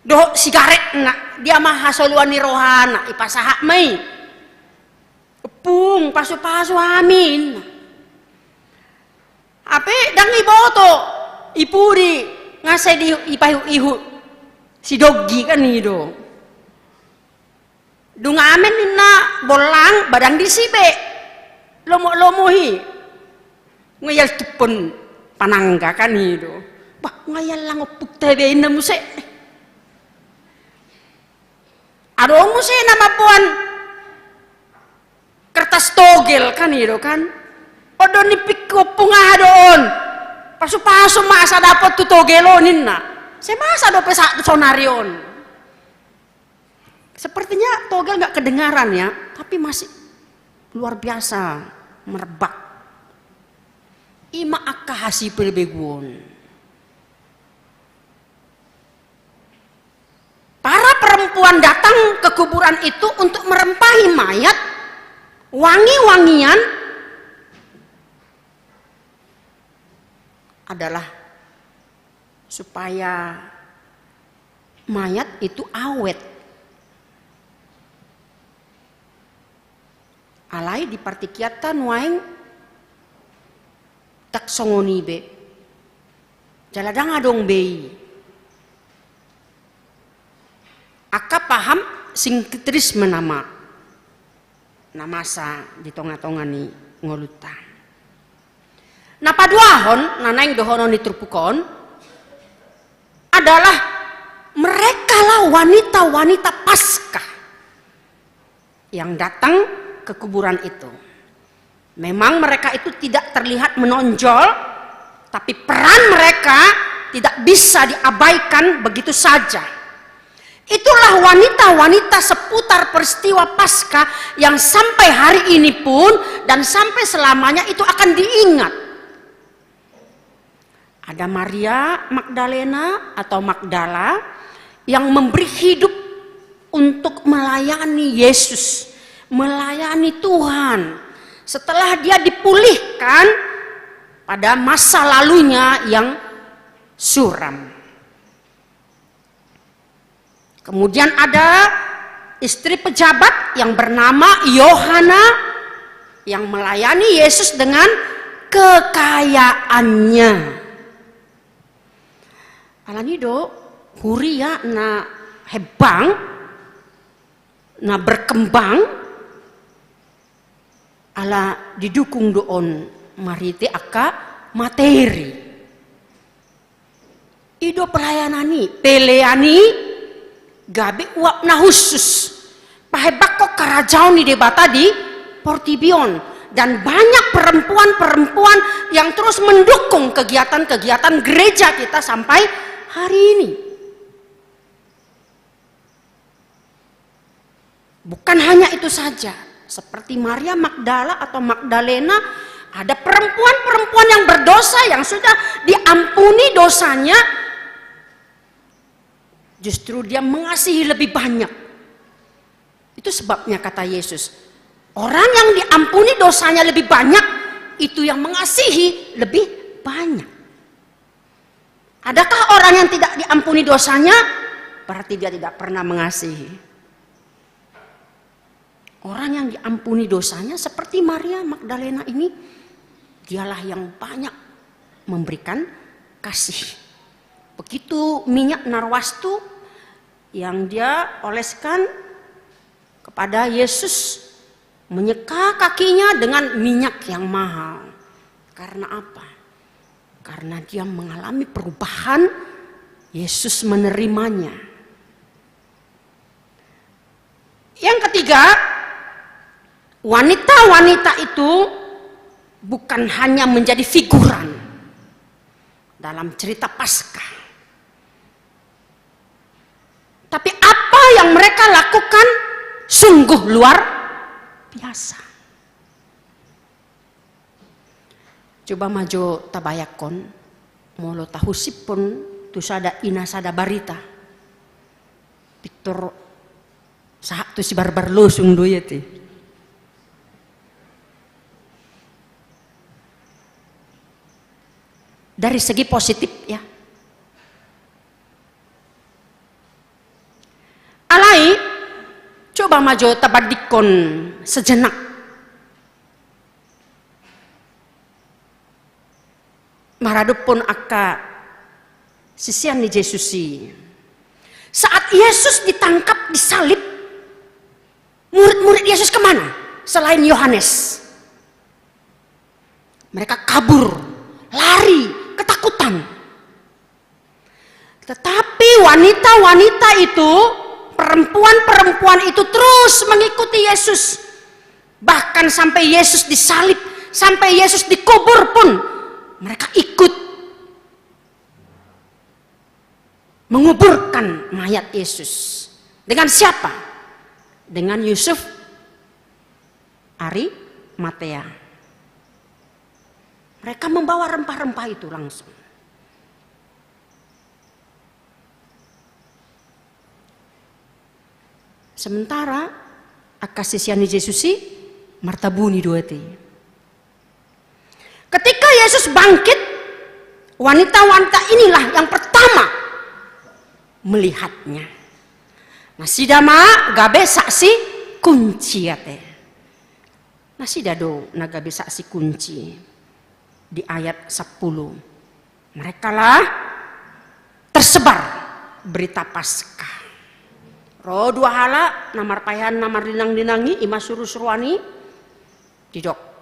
Dohot sigaretna, dia ma hasoluan ni rohana, ipasahat ma i. Ompung, pasu-pasu hami, ninna. Hape ndang iboto, i pudi, nga sai diihut-ihut sidonggi, kan i do. Dung amen, ninna, bollang, ba ndang disi be lomok-lomok i. Nga ialtuphon panangga, kan i do. Bah, nga iallang ompungta be, ninna muse. Adong muse na mamboan kertas togel, kan i do, kan. On do nipikku, ompung, aha do on? Pasu-pasu ma asa dapot tu togel on, ninna. Sai masa dope sahat tu saonari on. Sepertinya togel nggak kedengaran ya, tapi masih luar biasa merebak. I ma angka hasipelebeguon. Para perempuan datang ke kuburan itu untuk merempahi mayat, wangi-wangian adalah supaya mayat itu awet. Alai di partingkianta nuaeng ndang songon i be. Jala ndang adong be i angka paham sinkretisme nama na masa di tonga-tonga ni ngolunta. Na paduahon, na naeng dohonon ni turpuk on, adalah merekalah wanita-wanita Paskah yang datang ke kuburan itu. Memang mereka itu tidak terlihat menonjol, tapi peran mereka tidak bisa diabaikan begitu saja. Itulah wanita-wanita seputar peristiwa Paskah yang sampai hari ini pun dan sampai selamanya itu akan diingat. Ada Maria Magdalena atau Magdala yang memberi hidup untuk melayani Yesus, melayani Tuhan. Setelah dia dipulihkan pada masa lalunya yang suram. Kemudian ada istri pejabat yang bernama Yohana yang melayani Yesus dengan kekayaannya. Alani do, huria na hembang, na berkembang, ala didukung do on marhite angka materi. I do pelayanan i, pelean i gabe uap na hushus. Pahembanghon karajaon ni Debata di portibi on. Dan banyak perempuan-perempuan yang terus mendukung kegiatan-kegiatan gereja kita sampai hari ini. Bukan hanya itu saja, seperti Maria Magdala atau Magdalena, ada perempuan-perempuan yang berdosa yang sudah diampuni dosanya, justru dia mengasihi lebih banyak. Itu sebabnya kata Yesus, orang yang diampuni dosanya lebih banyak, itu yang mengasihi lebih banyak. Adakah orang yang tidak diampuni dosanya? Berarti dia tidak pernah mengasihi. Orang yang diampuni dosanya seperti Maria Magdalena ini, dialah yang banyak memberikan kasih. Begitu minyak narwastu yang dia oleskan kepada Yesus, menyeka kakinya dengan minyak yang mahal. Karena apa? Karena dia mengalami perubahan, Yesus menerimanya. Yang ketiga, wanita-wanita itu bukan hanya menjadi figuran dalam cerita Paskah, tapi apa yang mereka lakukan sungguh luar biasa. Coba ma jo tabayangkon, molo tahusiphon tu sada ina sada barita. Pintor sahat tu si barbar losung do i ate. Dari segi positif, ya. Alai, coba ma jo tabandingkon sejenak. Maradophon angka sisean ni Jesus i. Saat Yesus ditangkap, disalib, murid-murid Yesus kemana selain Yohanes? Mereka kabur, lari, ketakutan. Tetapi wanita-wanita itu, perempuan-perempuan itu terus mengikuti Yesus. Bahkan sampai Yesus disalib, sampai Yesus dikubur pun mereka ikut menguburkan mayat Yesus. Dengan siapa? Dengan Yusuf Arimatea. Mereka membawa rempah-rempah itu langsung. Sementara angka sisean ni Jesus i martabuni do ate. Ketika Yesus bangkit, wanita-wanita inilah yang pertama melihatnya. Nasida ma gabe saksi kunci ate. Nasida do na gabe saksi kunci di ayat sampulu. Merekalah tersebar berita Paskah. Ro dua halak na marpaean na marlinang-linang i, i ma surusuruan i, didok.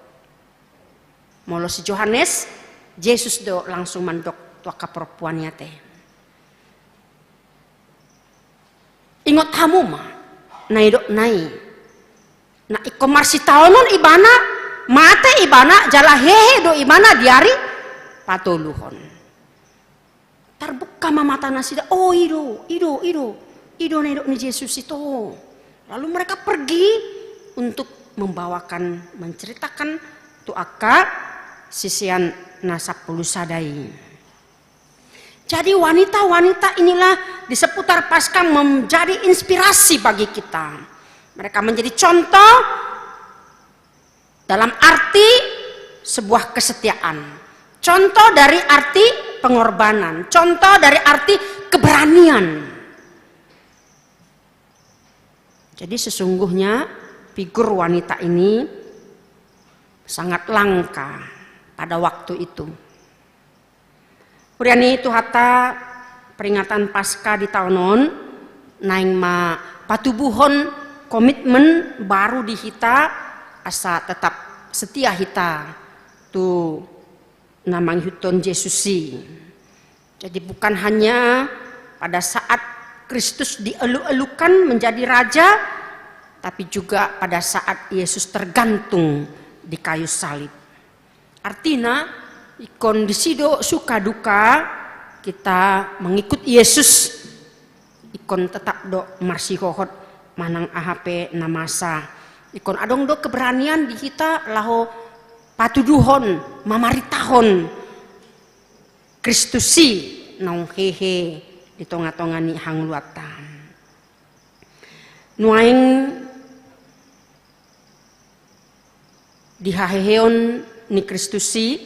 Molo si Johannes, Jesus do langsung mandok tu angka perempuan i ate. Ingot hamu ma na nidokna i. Na ingkon marsitaonon ibana, mate ibana, jala hehe do ibana di ari patoluhon. Tarbuka ma mata nasida, oh, i do, i do, i do, i do na nidok ni Jesus i ate. Lalu mereka pergi untuk membawakan, menceritakan tu angka sisean na sampulu sada i. Jadi wanita-wanita inilah di seputar Paskah menjadi inspirasi bagi kita. Mereka menjadi contoh dalam arti sebuah kesetiaan. Contoh dari arti pengorbanan, contoh dari arti keberanian. Jadi sesungguhnya figur wanita ini sangat langka pada waktu itu. Huria ni Tuhanta, peringatan Paskah di taon on naeng ma patubuhon komitmen baru di hita asa tetap setia hita tu na mangihuthon Jesus i. Jadi bukan hanya pada saat Kristus dielu-elukan menjadi raja, tapi juga pada saat Yesus tergantung di kayu salib. Artina, ingkon disi do suka duka kita mengikut Yesus. Ingkon tetap do marsihohot manang aha pe na masa. Ingkon adong do keberanian di hita laho patuduhon, mamaritahon Kristus i naung hehe di tonga-tonga ni hangoluanta. Nuaeng di haheheon ni Kristus i,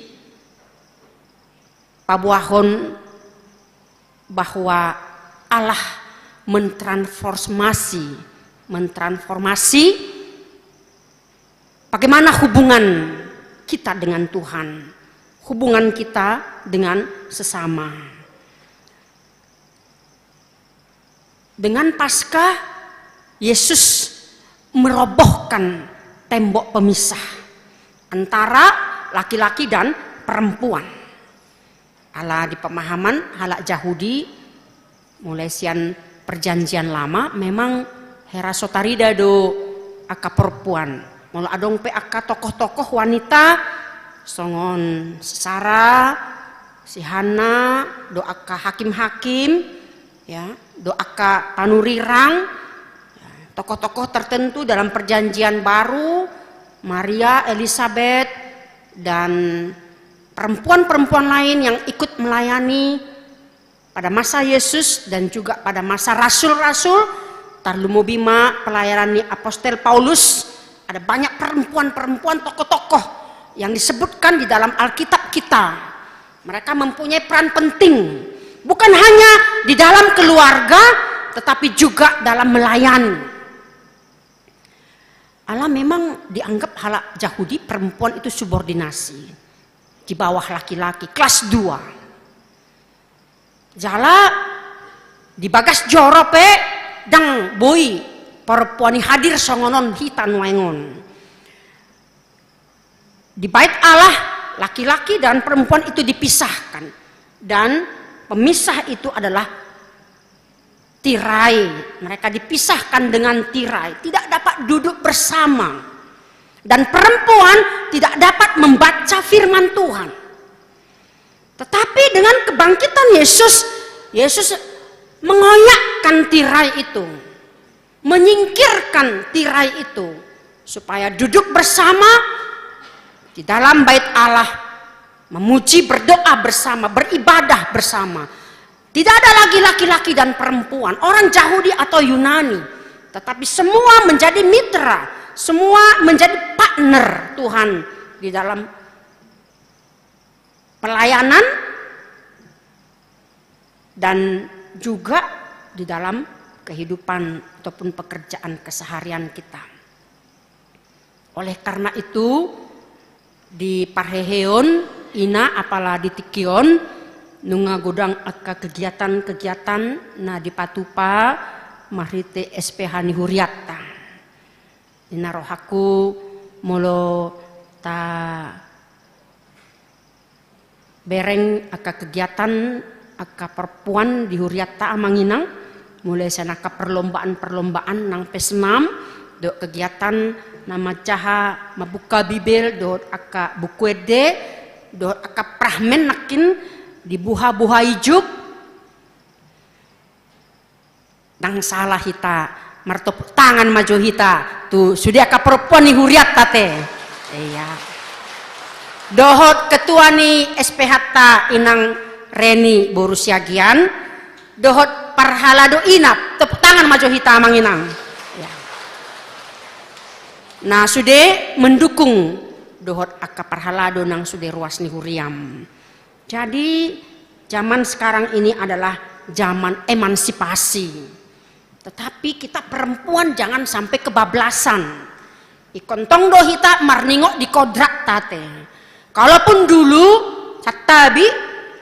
paboahon bahwa Allah mentransformasi, mentransformasi Bagaimana hubungan kita dengan Tuhan, hubungan kita dengan sesama. Dengan Paskah, Yesus merobohkan tembok pemisah antara laki-laki dan perempuan. Ala di pemahaman halak Jahudi, mulai sian Perjanjian Lama, memang hera so tarida do angka perempuan. Molo adong pe angka tokoh-tokoh wanita, songon si Sara, si Hanna, do angka hakim-hakim, ya, do angka panurirang, ya, tokoh-tokoh tertentu dalam Perjanjian Baru, Maria, Elisabet, dan perempuan-perempuan lain yang ikut melayani pada masa Yesus dan juga pada masa rasul-rasul, tarlumobi ma pelayanan ni apostel Paulus, ada banyak perempuan-perempuan tokoh-tokoh yang disebutkan di dalam Alkitab kita. Mereka mempunyai peran penting, bukan hanya di dalam keluarga, tetapi juga dalam melayani. Ala memang dianggap halak Jahudi perempuan itu subordinasi, di bawah laki-laki, kelas dua. Jala di bagas joro pe ndang boi perempuan i hadir songon on hita nuaeng on. Di Bait Allah, laki-laki dan perempuan itu dipisahkan. Dan pemisah itu adalah tirai. Mereka dipisahkan dengan tirai. Tidak dapat duduk bersama. Dan perempuan tidak dapat membaca firman Tuhan. Tetapi dengan kebangkitan Yesus, Yesus mengoyakkan tirai itu, menyingkirkan tirai itu, supaya duduk bersama di dalam Bait Allah, memuji, berdoa bersama, beribadah bersama. Tidak ada lagi laki-laki dan perempuan, orang Jahudi atau Yunani, tetapi semua menjadi mitra, semua menjadi partner Tuhan di dalam pelayanan dan juga di dalam kehidupan ataupun pekerjaan keseharian kita. Oleh karena itu, di parheheon ina, apala di tingki on, nunga godang angka kegiatan-kegiatan na dipatupa marhite S P H ni hurianta. Ninna rohangku molo ta bereng angka kegiatan, angka perempuan di hurianta amang inang, mulai sian angka perlombaan-perlombaan nang pesnam, dohot kegiatan na manjaha mambuka Bibel, dohot angka buku ende, dohot angka pramen nangkin di buha-buha ijuk. Ndang sala hita, martopuk tangan ma jo hita tu sude angka perempuan ni hurianta te. Iya. Dohot ketua ni S P H ta Inang Reni boru Siagian, dohot parhalado Inap, topuk tangan ma jo hita amang inang. Iya. Na sude mendukung dohot angka parhalado nang sude ruas ni huriam. Jadi, zaman sekarang ini adalah zaman emansipasi. Tetapi kita perempuan jangan sampai kebablasan. Ingkon tong do hita marningot di kodratta te. Kalaupun dulu, santabi,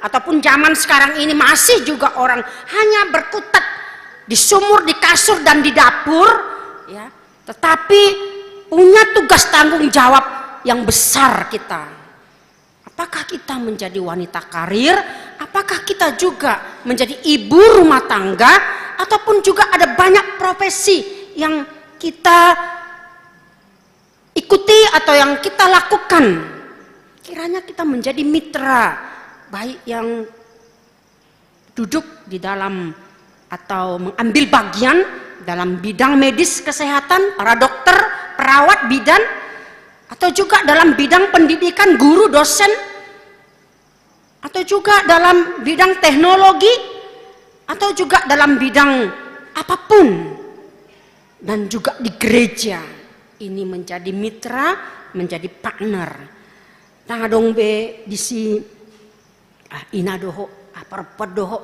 ataupun zaman sekarang ini masih juga orang hanya berkutat di sumur, di kasur, dan di dapur, ya, tetapi punya tugas tanggung jawab yang besar kita. Apakah kita menjadi wanita karir? Apakah kita juga menjadi ibu rumah tangga? Ataupun juga ada banyak profesi yang kita ikuti atau yang kita lakukan? Kiranya kita menjadi mitra, baik yang duduk di dalam atau mengambil bagian dalam bidang medis kesehatan, para dokter, perawat, bidan, atau juga dalam bidang pendidikan, guru, dosen, atau juga dalam bidang teknologi, atau juga dalam bidang apapun, dan juga di gereja. Ini menjadi mitra, menjadi partner. Ndang adong be disi ah, ina dohot, ah, perempuan dohot,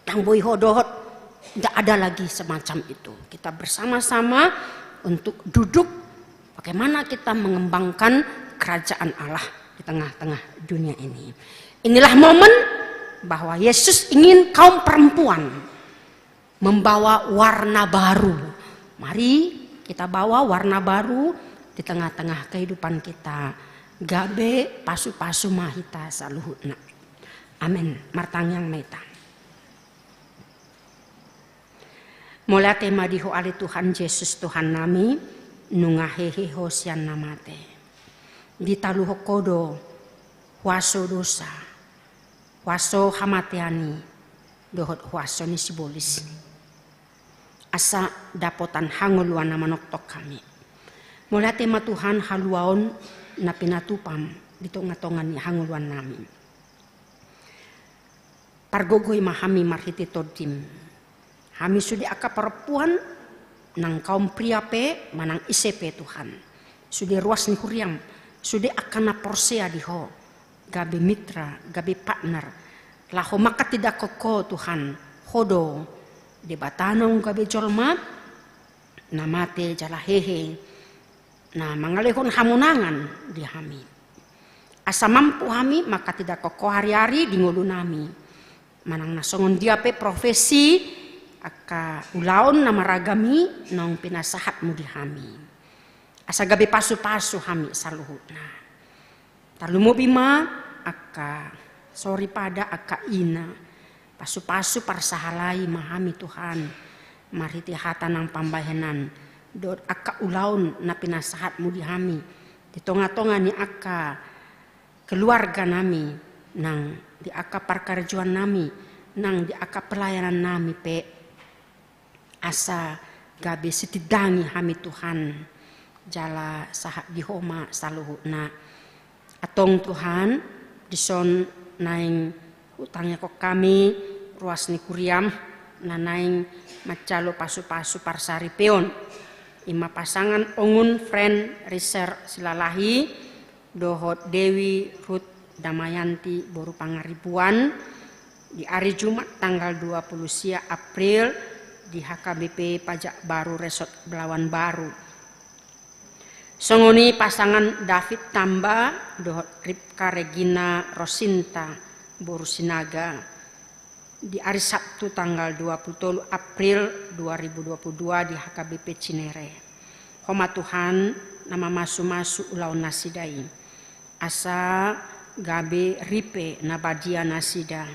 ndang boi ho dohot. Ndak ada lagi semacam itu. Kita bersama-sama untuk duduk Bagaimana kita mengembangkan kerajaan Allah di tengah-tengah dunia ini? Inilah momen bahwa Yesus ingin kaum perempuan membawa warna baru. Mari kita bawa warna baru di tengah-tengah kehidupan kita. Gabe pasu-pasu ma hita saluhutna. Amen. Martangiang ma hita. Mauliate ma di Ho ale Tuhan Jesus Tuhan nami, nunga hehe Ho sian na mate. Ditaluhon Ho do huaso dosa, huaso hamatean i, dohot huaso ni sibolis. Asa dapotan hangoluan na manongtong hami. Mauliate ma Tuhan haluaon na pinatupa-M di tonga-tonga ni hangoluan nami. Pargogoi ma hami marhite Tondi-M. Hami sude angka parompuan, nang kaum pria pe, manang ise pe Tuhan. Sude ruas ni huria-M, sude angka na porsea di Ho, gabe mitra, gabe partner. Laho manghatindanghon Ho Tuhan, Ho do, Debata naung gabe jolma, na mate jala hehe, na mangalehon hamonangan di hami. Asa mampu hami manghatindanghon Ho ari-ari di ngolu nami. Manang na songon dia pe profesi, angka ulaon na maragam i naung pinasahat-Mu di hami. Asa gabe pasu-pasu hami saluhutna. Tarlumobi ma angka soripada, angka ina. Pasu-pasu parsahalai ma hami Tuhan. Marhite hata nang pambahenan. Dohot angka ulaon na pinasahat-Mu di hami. Di tonga-tonga ni angka keluarga nami. Nang di angka parkarejoan nami. Nang di angka pelayanan nami pe. Asa gabe sitindangi hami Tuhan, jala sahat di Ho ma saluhutna. Antong Tuhan, dison naeng hutangiangkon hami ruas ni huria-M, na naeng manjalo pasu-pasu parsaripeon. I ma pasangan Ongun Fren Riser Silalahi, dohot Dewi Ruth Damayanti boru Pangaribuan, di ari Jumat tanggal dua puluh sia April di H K B P Pajak Baru Resort Belawan Baru. Songon i pasangan David Tamba dohot Ripka Regina Rosinta boru Sinaga. Di ari Sabtu tanggal dua puluh tolu April dua ribu dua puluh dua di H K B P Cinere. Ho ma Tuhan, na mamasu-masu ulaon nasida i. Asa gabe ripe na badia nasida.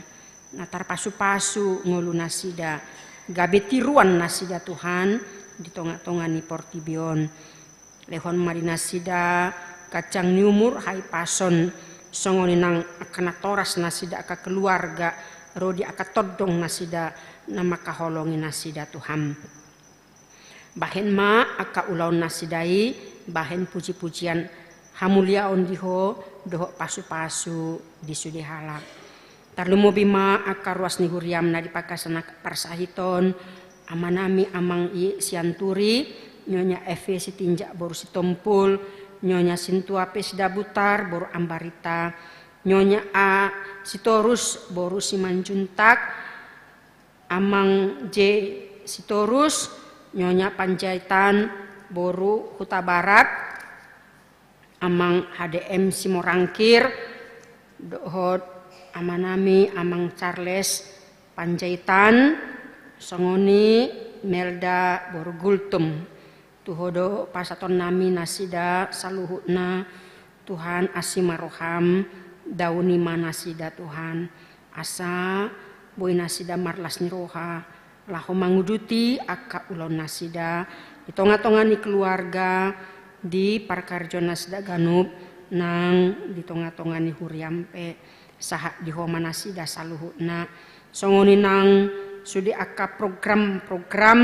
Na tarpasu-pasu ngolu nasida. Gabe tiruan nasida Tuhan, di tonga-tonga ni portibi on. Lehon ma di nasida ganjang ni umur, hahipason, songon i nang angka natoras nasida, angka keluarga, ro di angka tondong nasida, na mangkaholongi nasida Tuhan. Bahen ma angka ulaon nasida i, bahen puji-pujian hamuliaon di Ho, dohot pasu-pasu di sude halak. Tarlumobi ma angka ruas ni huria-M na di bagasan angka parsahiton, amanami Amang I Sianturi, Nyonya Evi Sitinjak boru Sitompul, Nyonya Sintua P Sidabutar boru Ambarita, Nyonya A Sitorus boru Simanjuntak, Amang J Sitorus, Nyonya Panjaitan boru Hutabarat, Amang H D M Simorangkir, dohot amanami Amang Charles Panjaitan, songon i Melda boru Gultom. Tu Ho do pasahatonnami nasida saluhutna, Tuhan, asi ma roha-M, daoni ma nasida Tuhan, asa boi nasida marlas ni roha, laho manguduti angka ulaon nasida, di tonga-tonga ni keluarga, di parkarejoan nasida ganup, nang di tonga-tonga ni huria-M pe, sahat di Ho ma nasida saluhutna. Songon i nang sude angka program-program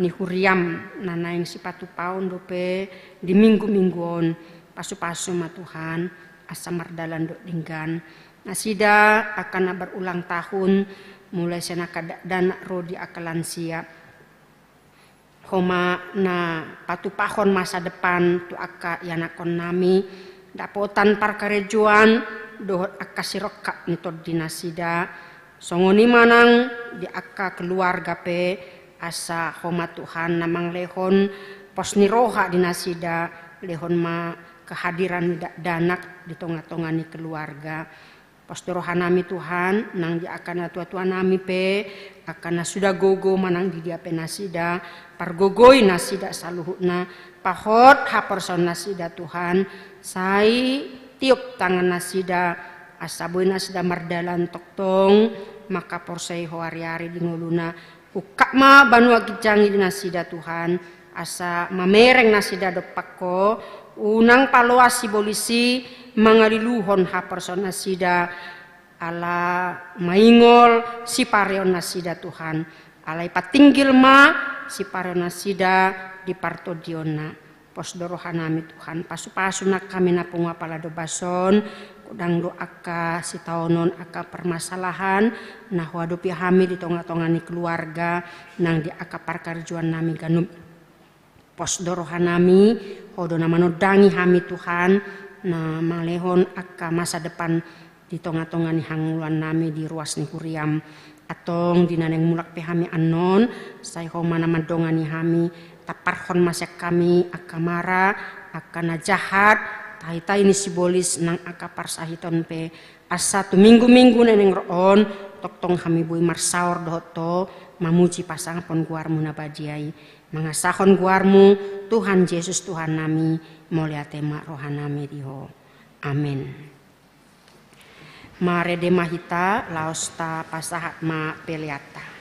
ni huria-M, na naeng sipatupaon dope di minggu-minggu on, pasu-pasu ma Tuhan, asa mardalan dohot denggan. Nasida angka na berulang tahun, mulai sian angka dakdanak ro di angka lansia. Ho ma na patupahon masa depan tu angka ianakkonnami, dapotan parkarejoan, dohot angka sirongkap ni tondi nasida. Songon i ma nang di angka keluarga pe, asa Ho ma Tuhan na mangalehon pos ni roha di nasida, Lehon ma kehadiran ni dakdanak di tonga-tonga ni keluarga. Pos do rohanami Tuhan, nang di angka natuatuanami pe, angka na suda gogo manang di dia pe nasida, pargogoi nasida saluhutna, pahot haporseaon nasida Tuhan, sai tiop tangan nasida, asa boi nasida mardalan tongtong, mangkaporseai Ho ari-ari di ngoluna, ungkap ma banua ginjang i di nasida Tuhan, asa mamereng nasida dompak Ho, unang paloas sibolis i mangaliluhon haporseaon nasida, ala maingol sipareon nasida Tuhan, alai patinggil ma sipareon nasida di partondionna. Pos do rohanami Tuhan, pasu-pasu nang hami na pungu apala do bason, godang do angka sitaonon, angka permasalahan na huadopi hami di tonga-tonga ni keluarga, nang di angka parkarejoannami ganup. Pos do rohanami, Ho do na manondangi hami Tuhan, na malehon angka masa depan di tonga-tonga ni hangoluannami di ruas ni huriam. Antong di na naeng mulak pe hami annon, sai Ho ma na mandongani hami, tamparhon ma sian hami angka mara, angka na jahat, taitai ni sibolis nang angka parsahiton pe, asa tu minggu-minggu na naeng ro on, tongtong hami boi marsaor dohot Ho, mamuji pasangaphon goarmu na badia i. Mangasahon goarmu, Tuhan Jesus Tuhannami, mauliate ma rohanami di Ho. Amen. Marende ma hita, laos tapasahat ma peleanta.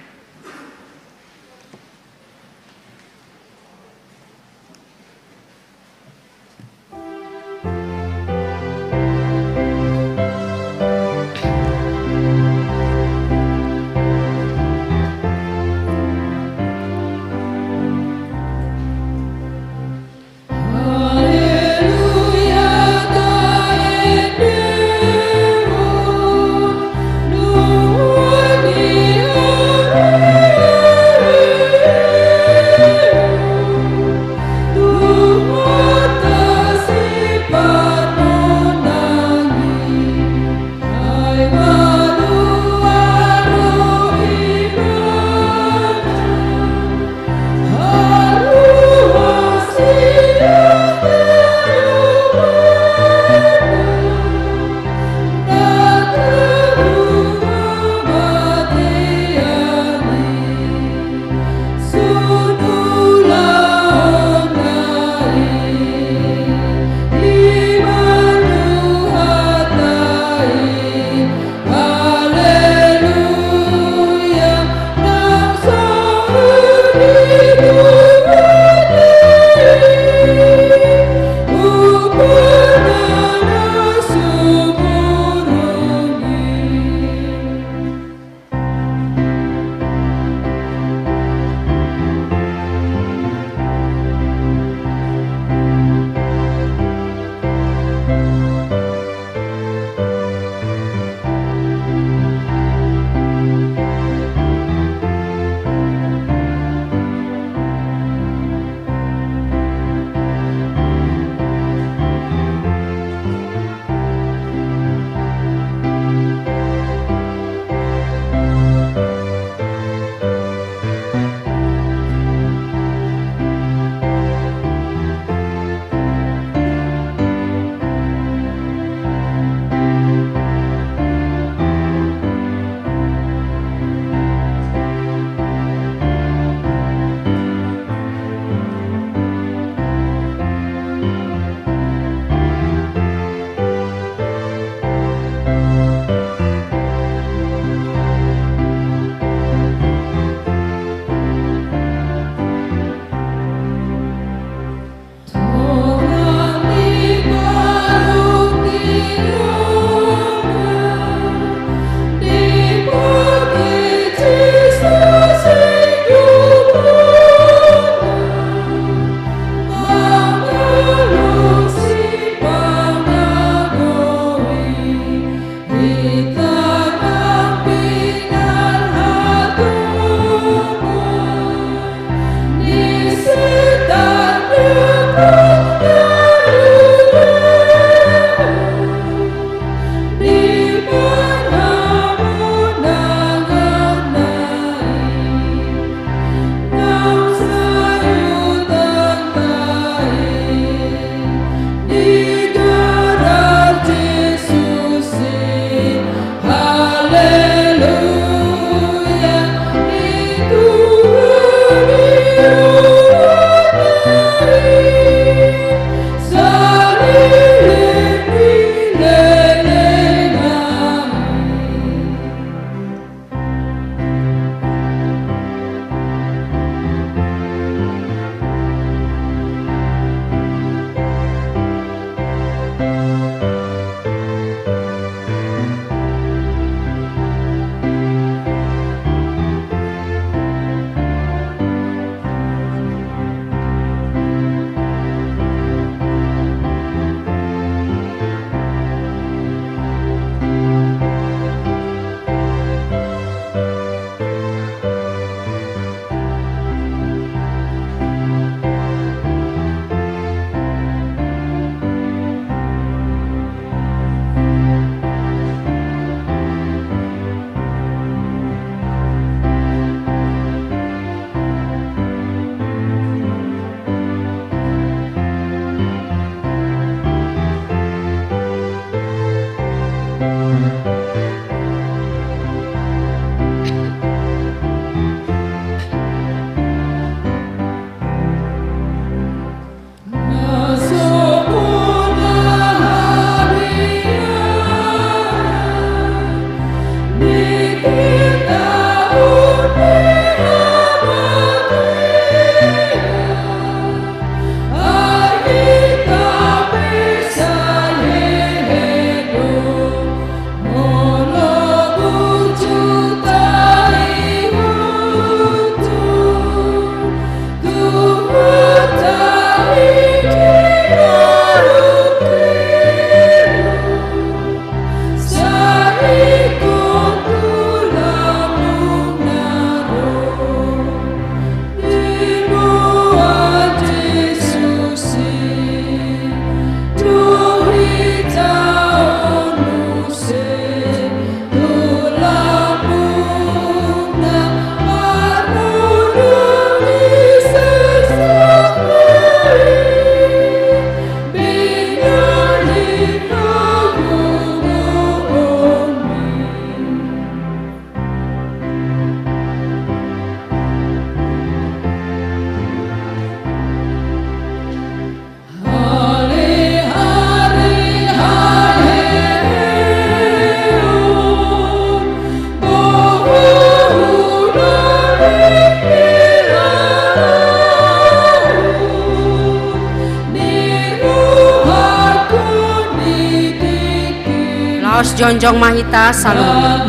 Jongjong ma hita saluhutna.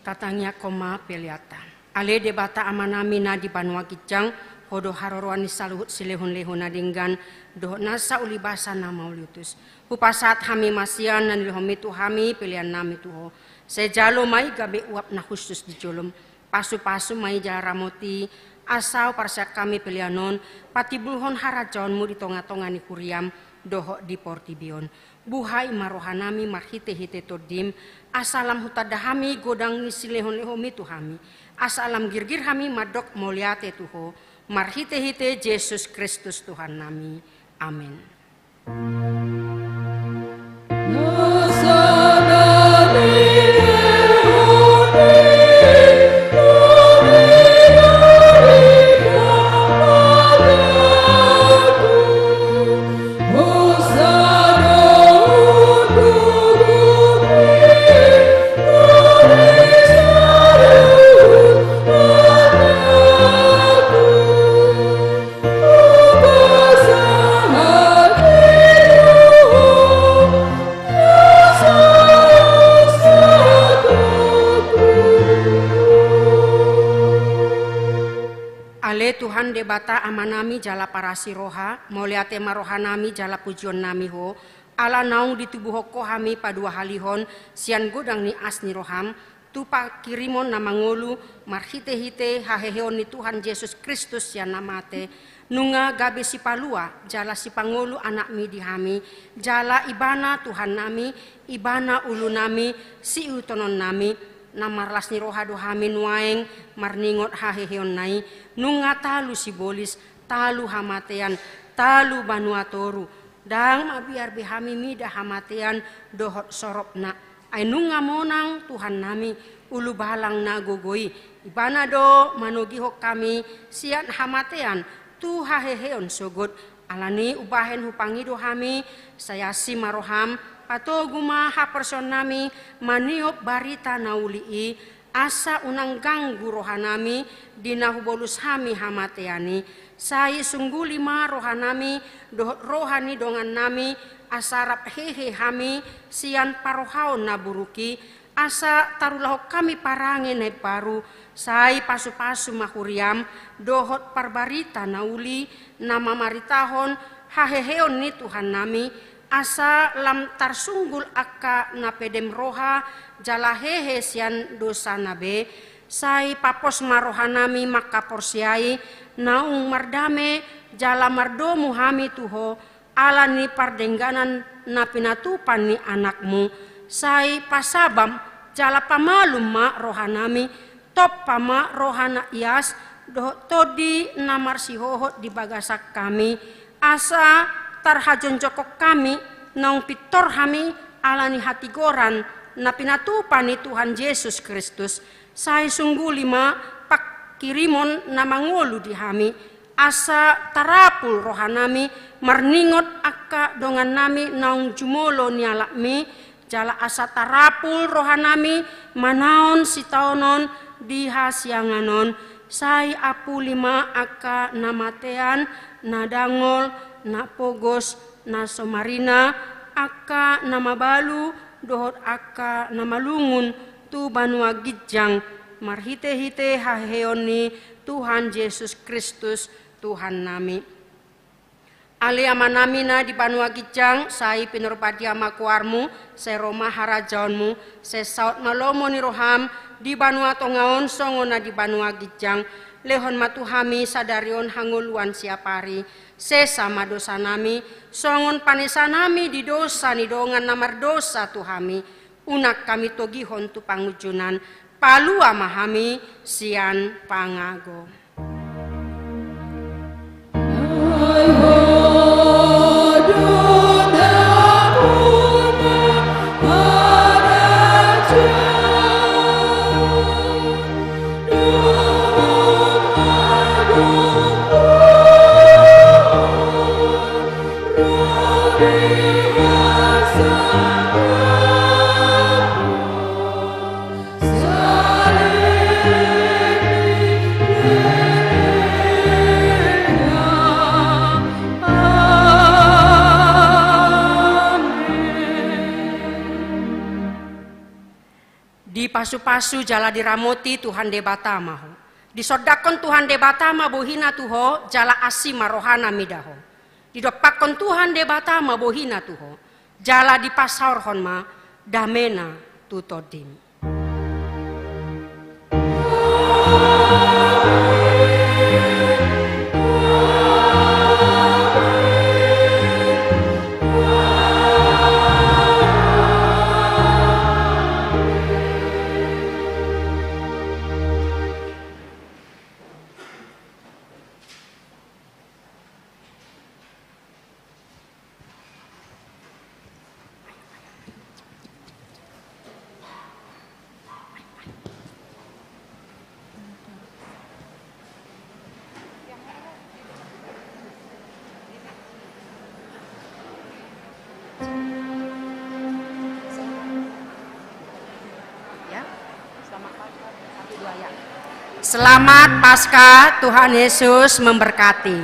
Tatangiangkon ma peleanta. Ale Debata Amanami na di banua ginjang, Ho do haroroan ni saluhut silehonlehon na denggan dohot nasa ulibasa na mauliutus. Hupasahat hami ma sian na nilehonmi tu hami peleannami tu Ho. Sai jalo ma i gabe uap na hushus di jolom. Pasupasu ma i jala ramoti, asa huparsian hami pelean on patimbulhon harajaonmu di tongatonga ni huriam dohot di portibi on. Buhai ma rohanami marhitehite Tondim, asa lam hutanda hami godang ni silehonlehonmi tu hami, asa lam girgir hami mandok mauliate tu Ho, marhitehite Jesus Kristus Tuhannami. Amen. Ale Tuhan Debata Amanami jala parasi roha, mauliate ma rohanami jala pujionnami Ho, ala naung ditubuhon Ho hami paduahalihon sian godang ni as ni roham, tu pangkirimon na mangolu marhitehite haheheon ni Tuhan Jesus Kristus sian na mate, nunga gabe sipalua jala sipangolu anakmi di hami, jala Ibana Tuhannami, Ibana ulunami, siihuthononnami, na marlas ni roha do hami nuaeng marningot haheheonna i, nunga talu sibolis, talu hamatean, talu banua toru, ndang mabiar be hami mida hamatean dohot soropna. Ai nunga monang Tuhannami, ulubalang na gogo i, Ibana do manogihon hami sian hamatean tu haheheon sogot. Alani i umbahen hupangido hami, sai asi ma roham, patogu ma haporseaonnami maniop barita na uli i, asa unang ganggu rohanami di na hubolus hami hamatean i. Sai sungguli ma rohanami dohot roha ni dongannami, asa rap hehe hami sian parohaon na buruk i, asa tarulahon hami parange na imbaru. Sai pasupasu ma huriam dohot parbarita na uli na mamaritahon haheheon ni Tuhannami, asa lam tarsunggul angka na pedem roha jala hehe sian dosana be. Sai papos ma rohanami mangkaporseai, naung mardame jala mardomu hami tu Ho, ala ni pardengganan na pinatupa ni Anakmu. Sai pasabam jala pamalum ma rohanami, tompa ma roha na ias dohot tondi na marsihohot di bagasan hami, asa tarhajongjongkon hami naung pintor hami ala ni hatigoran na pinatupa ni Tuhan Jesus Kristus. Sai sungguli ma pangkirimon na mangolu di hami, asa tarapul rohanami marningot angka dongannami naung jumolo nialapmi, jala asa tarapul rohanami manaon sitaonon di hasiangan on. Sai apuli ma angka na matean, na dangol, na pogos, na so marina, angka na mabalu dohot angka na malungun tu banua ginjang, marhitehite haheheon ni Tuhan Jesus Kristus Tuhannami. Ale Amanami na di banua ginjang, sai pinarbadia ma goarmu, sai ro ma harajaonmu, sai saut ma lomo ni roham di banua tonga on songon na di banua ginjang. Lehon ma tu hami sadari on hangoluan siapari, sesa ma dosanami, songon panesanami di dosa ni dongan na mardosa tu hami, unang hami togihon tu pangunjunan, palua ma hami sian pangago. Dipasupasu jala diramoti Tuhan Debata ma ho. Disondangkon Tuhan Debata ma bohina tu ho, jala asi ma rohana mida ho. Didompakkon Tuhan Debata ma bohina tu ho, jala dipasaorhon ma damena tu tondim. Ya, selamat Paskah. Satu, dua, ya. Selamat Paskah, Tuhan Yesus memberkati.